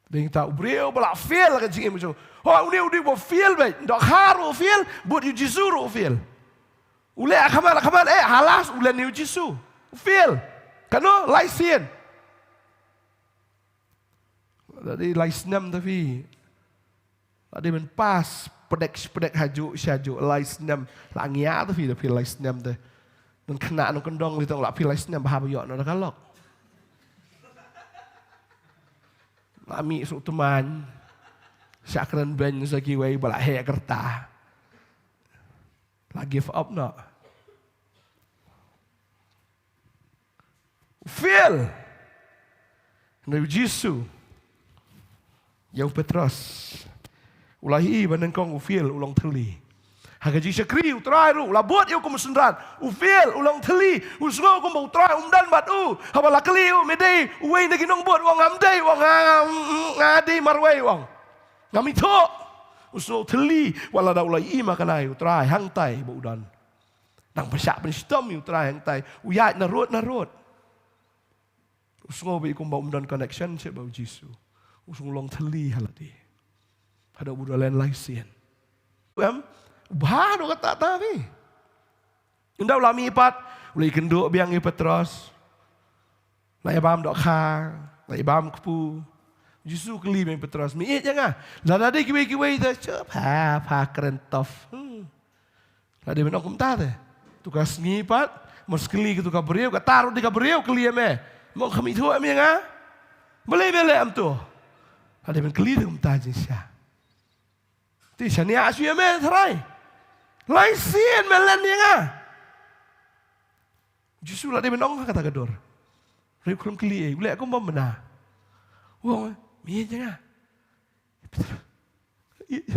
Dei ta u briew ba la fail ha ka jingim jong u. Ho, une u dei ba fail beit. Dohkha ruh u fail, bud ïa u Jisu ruh u fail. U leh ha khmat ha khmat, eh, ha last u len ïa u Jisu. U fail. Kano? Lai sien. Dei lai snem ta phi. La dei ban pass, pdeng pdeng hajuh shajuh, lai snem. La ngia ta phi, ta phi lai snem te. Nang khynnah nang kyndong li tang la phi lai snem, bha ba ïoh noh da ka lok. La mih suk tymmen. Shah kren beiñ sa kiwei ba la heh kyrta. La give up noh. U fail. Hynrei u Jisu ïa u Petros u la ïohi ba nyngkong u fail u long thylli. Ha ka jingshakri u Trai ruh u la bud ïa u kum u synran. U fail, u long thylli. U sngew kumba u Trai um don bad u. Haba la kylli ïa u, me dei uwei na ki nongbud? U ong ngam dei, u ong nga, nga, nga dei marwei, u ong. Ngam ithuh. U sngew thylli wat lada u la ïohi ma kane u Trai hangtai ba u don. Nang pynshah pynshitom ïa u Trai hangtai, u ïaid narud narud. U sngew beit kumba um don connection shuh bad u Jisu. U sngew long thylli ha lade. Haduh ba u da len lai sien. Em, u bha haduh katta ta phi. Ynda u la mih pat, u la ïakynduh biang ïa u Petros. La i bam dohkha, la i bam kpu. Jisu kylli me Petros, me ïeit ïa nga? Lada dei kiwei kiwei te, chup, ha, ha, kren tough. Hmm. La dei ban ong kumta te. To ka sngi pat, mos kylli kato ka briew, kata ruh dei ka briew kylli ïa me. Mo kham ithuh em ïa nga? Balei me leh kumto? La dei ban kylli te kumta jingshisha. Te shaniah shuh ïa me Trai. Lai sien me len ïa nga. Jisu la dei ban ong ha kata ka dur. Hynrei u khlem kylli ei, u leh kum bym bna. U ong, me ïeit ïa nga? Ïeit,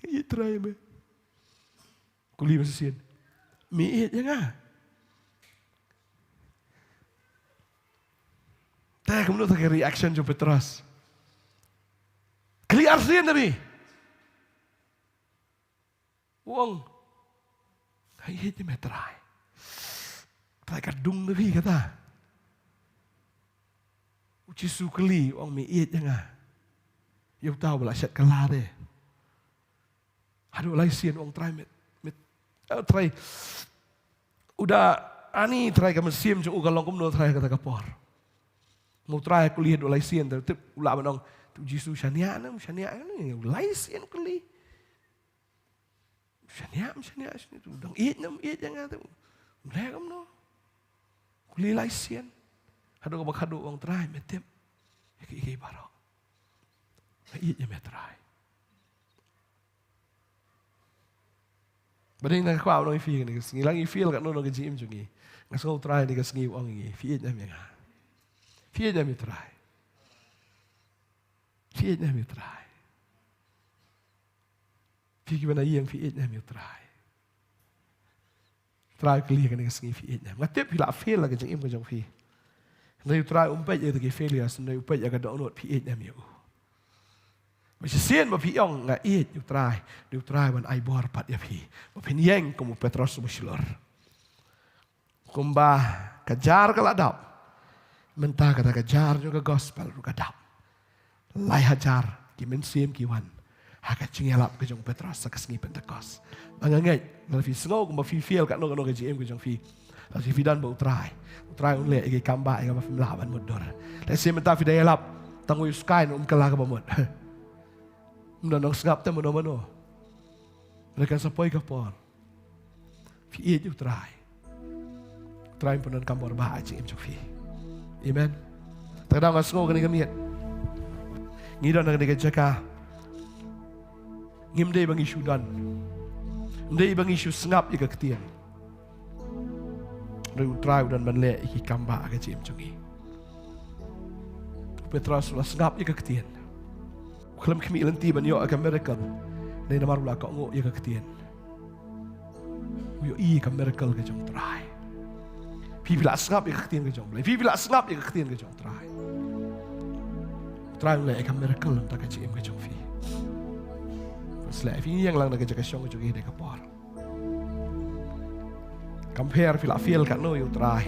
ïeit Trai me. Kylli ma shisien. Me ïeit ïa nga? Te kumno te ka reaction jong Petros? Kylli arsien na phi. U ong, nga ïeit ïa me Trai. Trai ka dung na phi kata. U Jisu kylli, u ong me ïeit ïa nga? Ïa uta uba la shet kylla te. Haduh lai sien u ong Trai me, me, eh, Trai. U da ani Trai ka mynsiem jong u ka long kumno Trai kata ka por. Mo Trai kylli haduh lai sien te, tip u lah ban ong, te u Jisu shaniah ne, shaniah ne, lai sien kylli. Shaniah, shaniah, shaniah, te u dang ïeit ne, ïeit ïa nga te. U leh kumno? Kylli lai sien. Haduh kaba khatduh u ong Trai me tip. Ïa kiei kiei baroh. Nga ïeit ïa me Trai. Ba dei nga kwah ban ong ïa phi kane ka sngi, lada ngi fail katno katno ka jingim jong ngi, nga sngew Trai kane ka sngi u ong ïa ngi, phi ïeit ne em ïa nga? Phi ïeit ne em ïa u Trai? Phi ïeit ne em ïa u Trai? Phi kiba na ïing, phi ïeit ne em ïa u Trai? Trai u kylli kane ka sngi, phi ïeit ne em? Nga tip phi la fail ha ka jingim ka jong phi. Hynrei u Trai um peit ïa kita ki failures, hynrei u peit ïa ka dohnud, phi ïeit ne em ïa u? Ba shisien ba phi ong nga ïeit ïa u Trai, dei u Trai ban ai bor pat ïa phi ba phin ïeng kum u Petros uba shlur. Kumba ka jar ka la dap, mynta kata ka jar jong ka gospel ruh ka dap. Lai hajar ki mynsiem ki wan ha ka jingïalap ka jong u Petros ha ka sngi Pentekost. Ba nga ngeit lada phi sngew kumba phi fail katno katno ka jingim ka jong phi, lada phi don bad u Trai, u Trai un leh ïa ki kambah ïa kaba phim lah ban mutdur. Lehse mynta phi da ïalap tang wei u skai, um kylla kaba mut. Ym don nongsngap te mano mano. Hynrei kan sa poi ka por. Phi ïeit ïa u Trai, u Trai un pyndonkam bor ba ha ka jingim jong phi. Amen. Te ka daw nga sngew kane ka miet ngi don ha kane ka jaka, ngim dei ba ngi shu don, ngim dei ba ngi shu sngap ïa ka ktien. Hynrei u Trai u don ban leh ïa ki kambah ha ka jingim jong ngi. U Petros u la sngap ïa ka ktien. U khlem khmih lynti ban ïoh ïa ka miracle, hynrei namar u la kohnguh ïa ka ktien, u ïohi ïa ka miracle ka jong u Trai. Phi, phi la sngap ïa ka ktien ka jong u Blei? Phi, phi la sngap ïa ka ktien ka jong u Trai? U Trai un leh ïa ka miracle na ka bynta ka jingim ka jong phi. Phi sngap, phi ïeng lang na ka jaka shong ka jong phi ha kane ka por. Kam pher phi la fail katno ïa u Trai.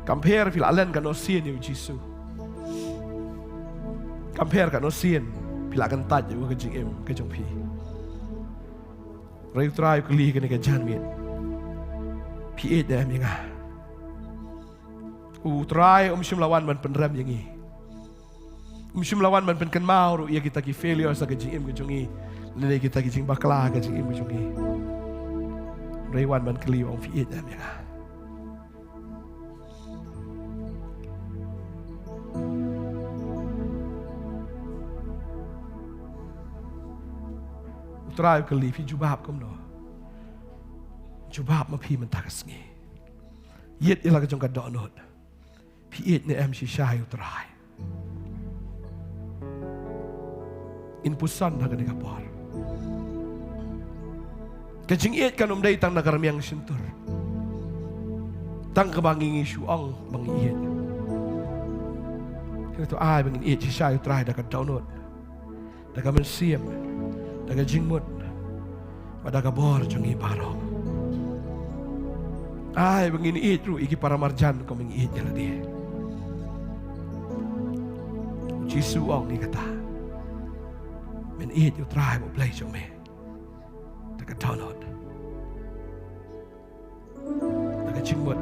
Kam pher phi la len katno sien ïa u Jisu. Kam pher katno sien phi la kyntait ïa ka jingim ka jong phi. Hynrei u Trai u kylli kane ka janmiet, phi ïeit ne em ïa nga? U Trai um shym la wan ban pynrem ïa ngi. Um shym la wan ban pynkynmaw ruh ïa kita ki failures ha ka jingim ka jong ngi, lane kita ki jingbakla ha ka jingim ka jong ngi. Hynrei u wan ban kylli, u ong, phi ïeit ne em ïa nga? U Trai u kylli, phi jubab kumno? Jubab ma phi mynta ka sngi. Ïeit ïa la ka jong ka dohnud. Phi ïeit ne em shisha ïa u Trai? Ngin puson ha kane ka por. Ka jingïeit kan ym dei tang na ka rmiang shyntur, tang kaba ngi, ngi shu ong ba ngi ïeit. Hynrei to ai ba ngin ïeit shisha ïa u Trai da ka dohnud, da ka mynsiem, da ka jingmut, bad da ka bor jong ngi baroh. Ai ba ngin ïeit ruh ïa ki paramarjan kumba ngi ïeit ïa lade. U Jisu u ong ïa kata, men ïeit ïa u Trai ba u Blei jong me da ka dohnud, da ka jingmut,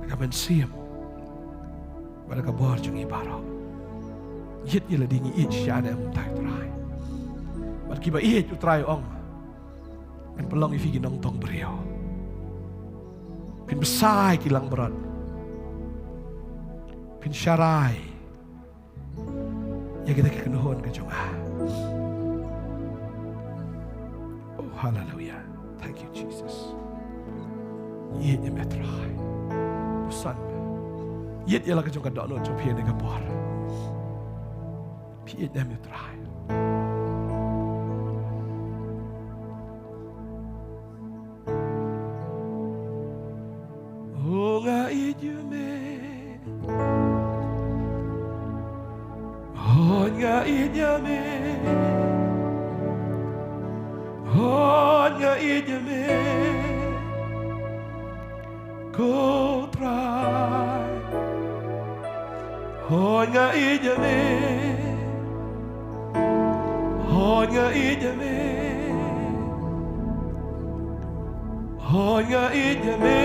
da Ka mynsiem bad ka bor jong ngi baroh. Ïeit ïa lade ngi ïeit shisha ne em, U Trai. Bad kiba ïeit, U Trai u ong, phin pynlong ïa phi ki nongtong briew. Phin bsa ïa ki langbrot. Phin sharai ïa kita ki kynhun ka jong nga. Oh, hallelujah. Thank you, Jesus. Ïeit ïa me Trai. Puson. Ïeit ïa la ka jong ka dohnud jong phi ha kane ka por. Phi ïeit ïa me Trai. Oh, nga ïeit ïa me. Oh, nga ïeit ïa me. Oh, nga ïeit ïa me, ko Trai. Oh, nga ïeit ïa me. Oh, nga ïeit ïa me. Oh, nga ïeit ïa me,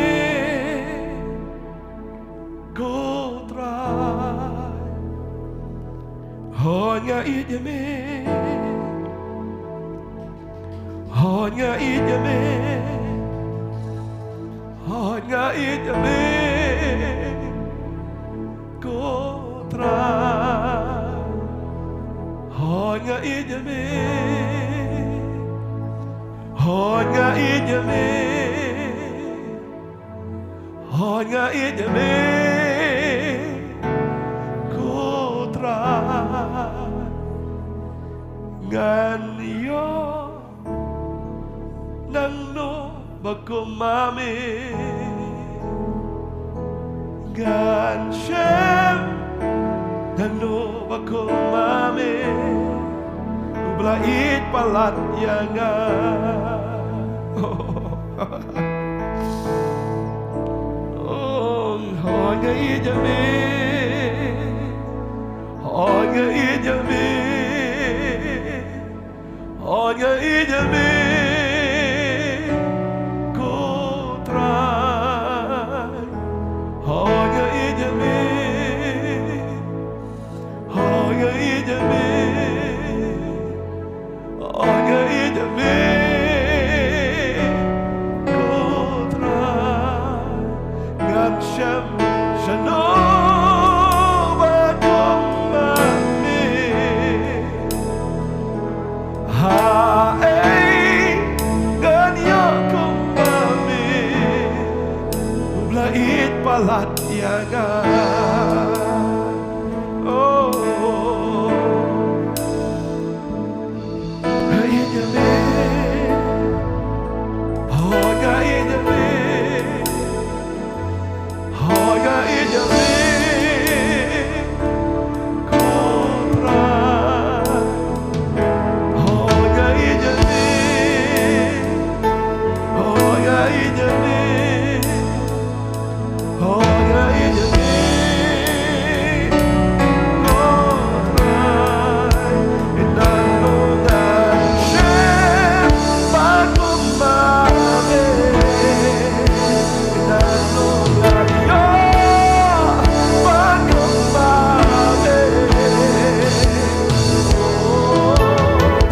ko Trai. Oh, nga ïeit ïa me. Oh, nga ïeit ïa me. Oh, nga ïeit ïa me, ko Trai. Oh, nga ïeit ïa me. Oh, nga ïeit ïa me. Oh, nga ïeit ïa me, ko Trai. Ngan ïoh nangno ba kum ma me? Ngan shem nangno ba kum ma me, uba la ïeit palat ïa nga? Oh, oh, nga ïeit ïa me. Oh, nga ïeit ïa me. Oh, nga ïeit ïa me, ko Trai. Oh, nga ïeit ïa me. Oh, nga ïeit ïa me. Oh, nga ïeit ïa me, ko Trai. Ngan shem shano ba kum ma me? Haei ngan ïoh kum ma me, uba la ïeit palat ïa nga? Oh, nga ïeit ïa me. Oh, nga ïeit ïa me. Oh, nga ïeit ïa me, ko Trai. Oh, nga ïeit ïa me. Oh, nga ïeit ïa me. Oh, nga ïeit ïa me, ko Trai. Nangno ngan shem ba kum ma me? Nangno ngan ïoh ba kum ma me? Oh,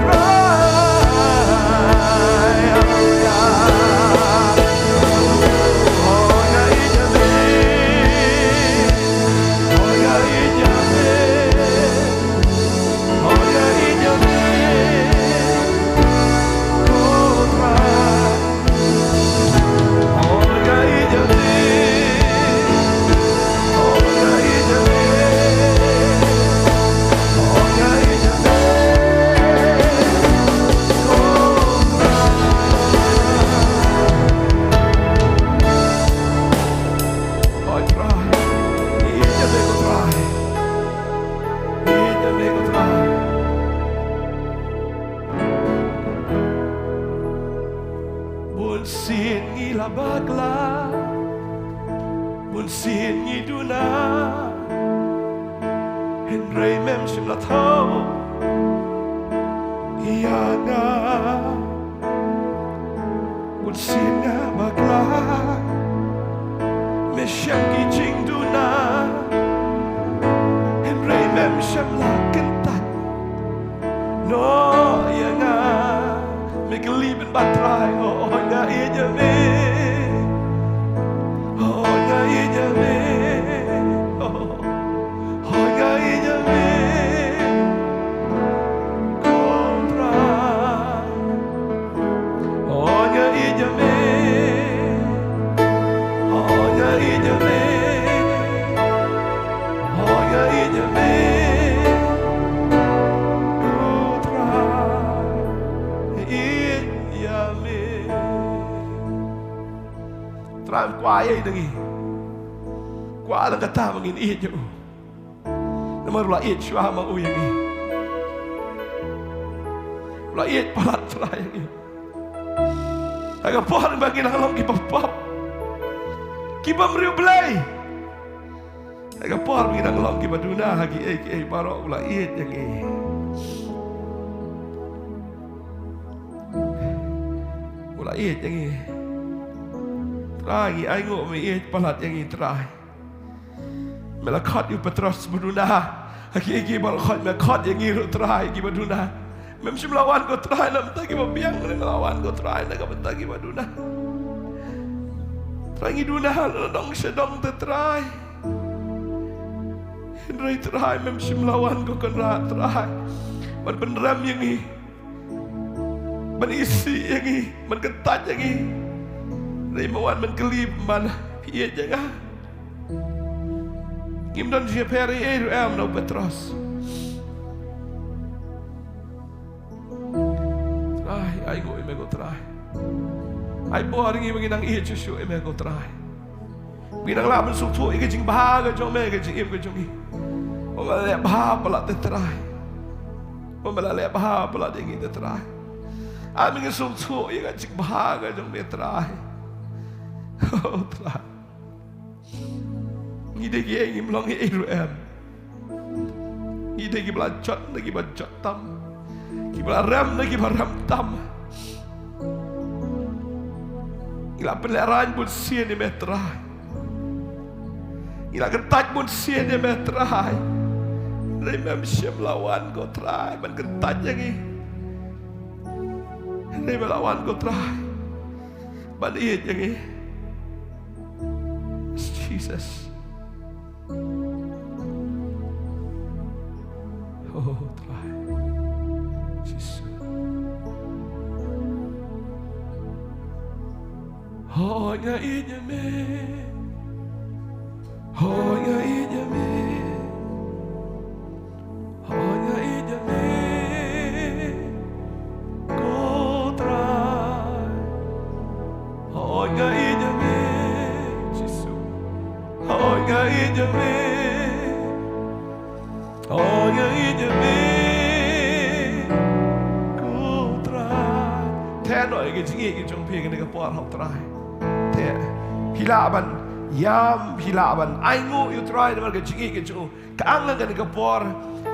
Trai, oh, nga ïeit ïa me. Oh, nga ïeit ïa me. Oh, nga ïeit ïa me, ko Trai. Oh, nga ïeit ïa me. Oh, nga ïeit ïa me. Oh, nga ïeit ïa me, ko Trai. Oh, Trai. Ïeit ïa me, ko Trai. Ïeit ïa me, ko Trai. Bun sien ngi la bakla, bun sien ngi duna, hynrei mem shym la thaw ïa nga. Bun sien nga bakla, me Shem ki jingduna, hynrei mem shym la kyntait noh ïa nga. Me kylli bynta Trai, oh, oh, nga ïeit ïa me. Oh, nga ïeit ïa me. Oh, oh, nga ïeit ïa me. Ko Trai. Oh, nga ïeit ïa me. Oh, nga ïeit ïa me. Oh, nga ïeit ïa me. Oh, Trai. Nga ïeit ïa me. Trai, kwah ïa ngi. Kwah la kata ma ngin ïeit ïa u. Namar u la ïeit shuwa ma u ïa ngi. U la ïeit palat Trai ïa ngi. Ha ka por ba ngi dang long kiba pop, kiba mriew Blei, ha ka por ba ngi dang long kiba duna ha kiei kiei baroh, u la ïeit ïa ngi. U la ïeit ïa ngi. Trai, ngi ainguh me ïeit palat ïa ngi Trai. Me la khot ïa u Petros ba duna ha kiei kiei baroh, khot, me khot ïa ngi ruh Trai kiba duna. Mem shym la wan ko Trai na ka bynta kiba biang, me la wan ko Trai na ka bynta kiba duna. Trai, ngi duna na dong sha dong te Trai. Hynrei Trai, mem shym la wan ko Kynrad Trai ban pynrem ïa ngi, ban isih ïa ngi, ban kyntait ïa ngi. Hynrei me wan ban kylli, man phi ïeit ïa nga. Ngim don jingïapher ei ei ruh em na u Petros. Trai, ainguh ïa me ko Trai. Ai bor ïa ngi ba ngin nang ïeit shuh shuh ïa me ko Trai. Ba ngin nang lah ban sngewthuh ïa ka jingbha ka jong me ha ka jingim ka jong ngi. Ba me la leh bha palat te Trai. Ba me la leh bha palat ïa ngi te Trai. Ai ba ngin sngewthuh ïa ka jingbha ka jong me Trai. Oh Trai. Ngi dei kiei, ngim long ei ei ruh em. Ngi dei kiba la jot na kiba jot tam, kiba la rem na kiba rem tam. Ngi la pynlehraiñ bunsien ïa me Trai. Ngi la kyntait bunsien ïa me Trai. Hynrei mem shym la wan ko Trai ban kyntait ïa ngi. Hynrei me la wan ko Trai ban ïeit ïa ngi. Jesus. Oh Trai Jisu. Hooid nga ïeit ïa me. Hooid nga ïeit ïa me. Hooid nga ïeit ïa me, ko Trai. Hooid nga ïeit ïa me, Jisu. Hooid nga ïeit ïa me. Hooid nga ïeit ïa me, ko Trai. Theh noh ïa ka jingïeit ka jong phi ha kane ka por, ho Trai. Theh. Phi lah ban ïam, phi lah ban ainguh ïa u Trai namar ka jingïeit ka jong u. Ka ang ha kane ka por.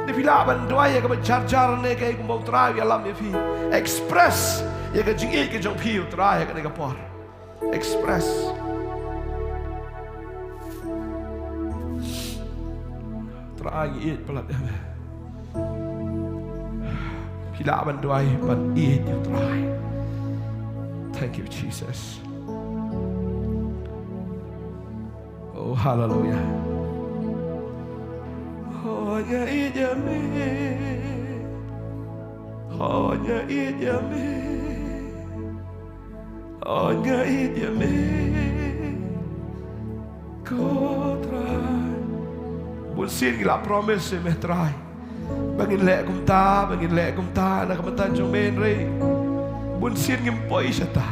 Lada phi lah ban duwai ïa kaba jar jar ne kaei kumba u Trai u ïalam ïa phi, express ïa ka jingïeit ka jong phi ïa u Trai ha kane ka por. Express. Trai, ngi ïeit palat ïa me. Phi lah ban duwai ban ïeit ïa u Trai. Thank you, Jesus. Oh, hallelujah. Hooid nga ïeit ïa me. Hooid nga ïeit ïa me. Hooid nga ïeit ïa me, ko Trai. Bunsien ngi la promise ïa me Trai ba ngin leh kumta, ba ngin leh kumta na ka bynta jong me, hynrei bunsien ngim poi shata.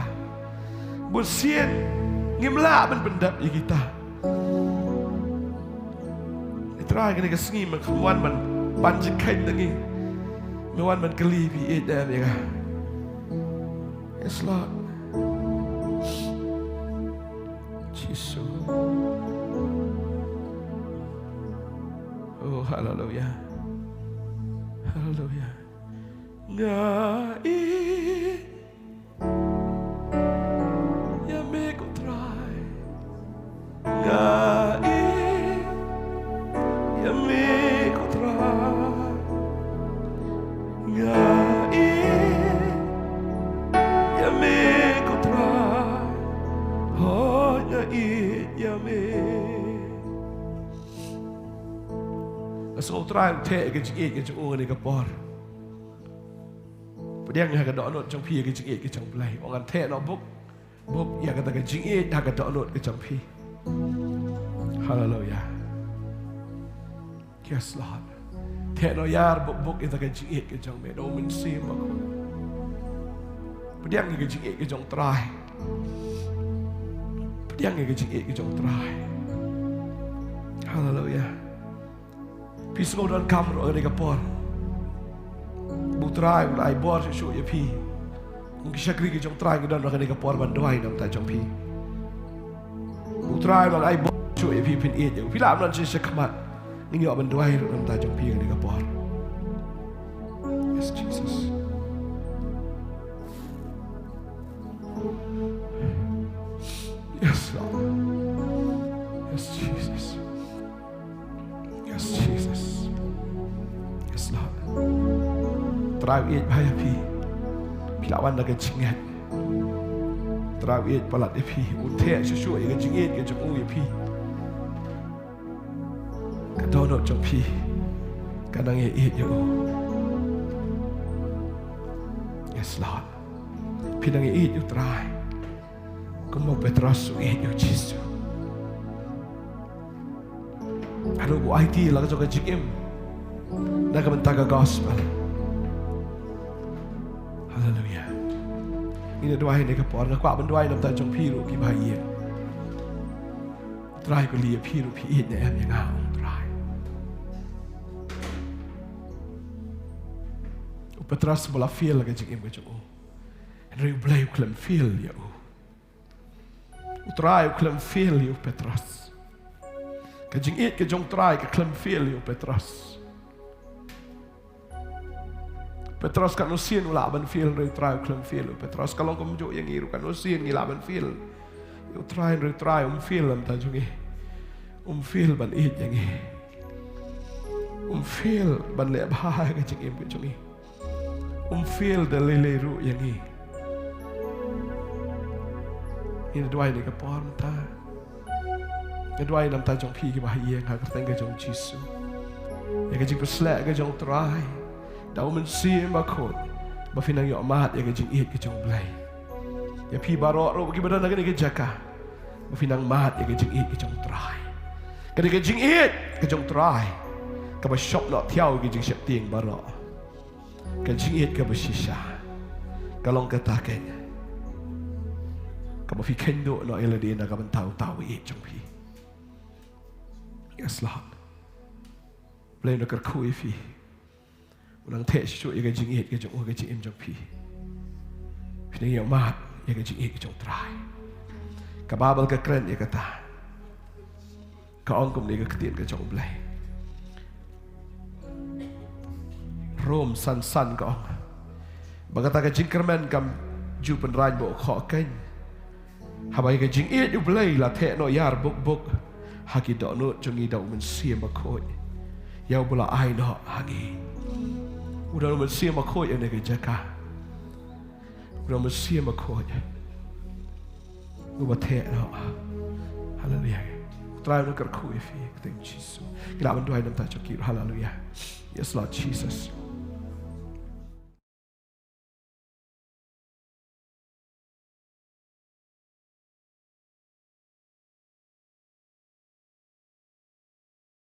Bunsien ngim lah ban pyndep ïa kita. Trai, kane ka sngi me wan ban, ban jingkheiñ na ngi. Me wan ban kylli phi ïeit ne em ïa nga. Yes, Lord. Jisu. Oh, hallelujah. Hallelujah. Nga ïeit ïa me ko Trai. Nga Ïa me ko Trai nga ïeit, ïa me ko Trai, hooid nga ïeit ïa me. Nga sngew Trai u theh ka jingïeit ka jong u ha kane ka por. Pdiang ha ka dohnud jong phi ïa ka jingïeit ka jong u Blei. Ong ngan theh noh buk buk ïa kata ka jingïeit ha ka dohnud ka jong phi. Haleluia. Yes, Lord. Theh noh ïar buk buk ïa kata ka jingïeit ka jong me, da u Mynsiem Bakhuid. Pdiang ïa ka jingïeit ka jong u Trai. Pdiang ïa ka jingïeit ka jong u Trai. Haleluia. Phi sngew donkam ruh ha kane ka por ba u Trai un ai bor shuh shuh ïa phi. Ki shakri ki jong u Trai ngi don ruh ha kane ka por ban duwai na ka bynta jong phi. Ba u Trai un ai bor shuh shuh ïa phi, phin ïeit ïa u. Phi lah ban wan sha shakhmat, ngin ïoh ban duwai ruh na ka bynta jong phi ha kane ka por. Yes, Jesus. Yes, Lord. Yes, Jesus. Yes, Jesus. Yes, Lord. Trai u ïeit bha ïa phi. Phi la wan da ka jingngeit. Trai u ïeit palat ïa phi. U theh shuh shuh ïa ka jingïeit ka jong u ïa phi. Ka dohnud jong phi ka nang ïa ïeit ïa u. Yes, Lord. Phi nang ïa ïeit ïa u Trai. Kumba u Petros u ïeit ïa u Jisu. Haduh ba u aiti la ka jong ka jingim na ka bynta ka gospel. Haleluia. Ngin ïa duwai ha kane ka por, nga kwah ban duwai na ka bynta jong phi ruh kiba ha ïing. U Trai u kylli ïa phi ruh, phi ïeit ne em ïa nga, ong u Trai. U Petros u la fail ha ka jingim ka jong u. Hynrei u Blei u khlem fail ïa u. U Trai u khlem fail ïa u Petros. Ka jingïeit ka jong u Trai ka khlem fail ïa u Petros. Petros katno sien u lah ban fail, hynrei u Trai u khlem fail ïa u Petros. Ka long kumjuh ïa ngi ruh, katno sien ngi lah ban fail ïa u Trai, hynrei u Trai um fail na ka bynta jong ngi. Um fail ban ïeit ïa ngi. Um fail ban leh bha ha ka jingim ka jong ngi. Um fail da lei lei ruh ïa ngi. Ngin duwai ha kane ka por mynta. Nga duwai na ka bynta jong phi kiba ha ïing, ha ka kyrteng ka jong u Jisu. Ïa ka jingpynshlur ka jong u Trai da u Mynsiem Bakhuid, ba phin nang ïoh mad ïa ka jingïeit ka jong u Blei. Ïa phi baroh ruh kiba don ha kane ka jaka, ba phin nang mad ïa ka jingïeit ka jong u Trai. Kane ka jingïeit ka jong u Trai kaba shop noh thiaw ïa ka jingsheptieng baroh. Ka jingïeit kaba shisha ka long kata keiñ, kaba phi kheiñ duh noh ïa lade na ka bynta uta uba ïeit jong phi. Yes, Lord. Blei un kyrkhu ïa phi. Un nang theh shuh shuh ïa ka jingïeit ka jong u ha ka jingim jong phi. Phin nang ïoh mad ïa ka jingïeit ka jong u Trai. Ka Baibl ka kren ïa kata. Ka ong kumne ka ktien ka jong u Blei. Rom san san ka ong ba kata ka jingkyrmen kam ju pynrang bok keiñ. Haba ïa ka jingïeit u Blei la theh noh ïar buk buk ha ki dohnud jong ngi da u Mynsiem Bakhuid, ïa uba la ai noh ha ngi. U don u Mynsiem Bakhuid ha kane ka jaka. U don u Mynsiem Bakhuid. Uba theh noh. Haleluia. U Trai un kyrkhu ïa phi ha ka kyrteng Jisu. Ngi lah ban duwai na ka bynta jong ki. Haleluia. Yes, Lord Jesus.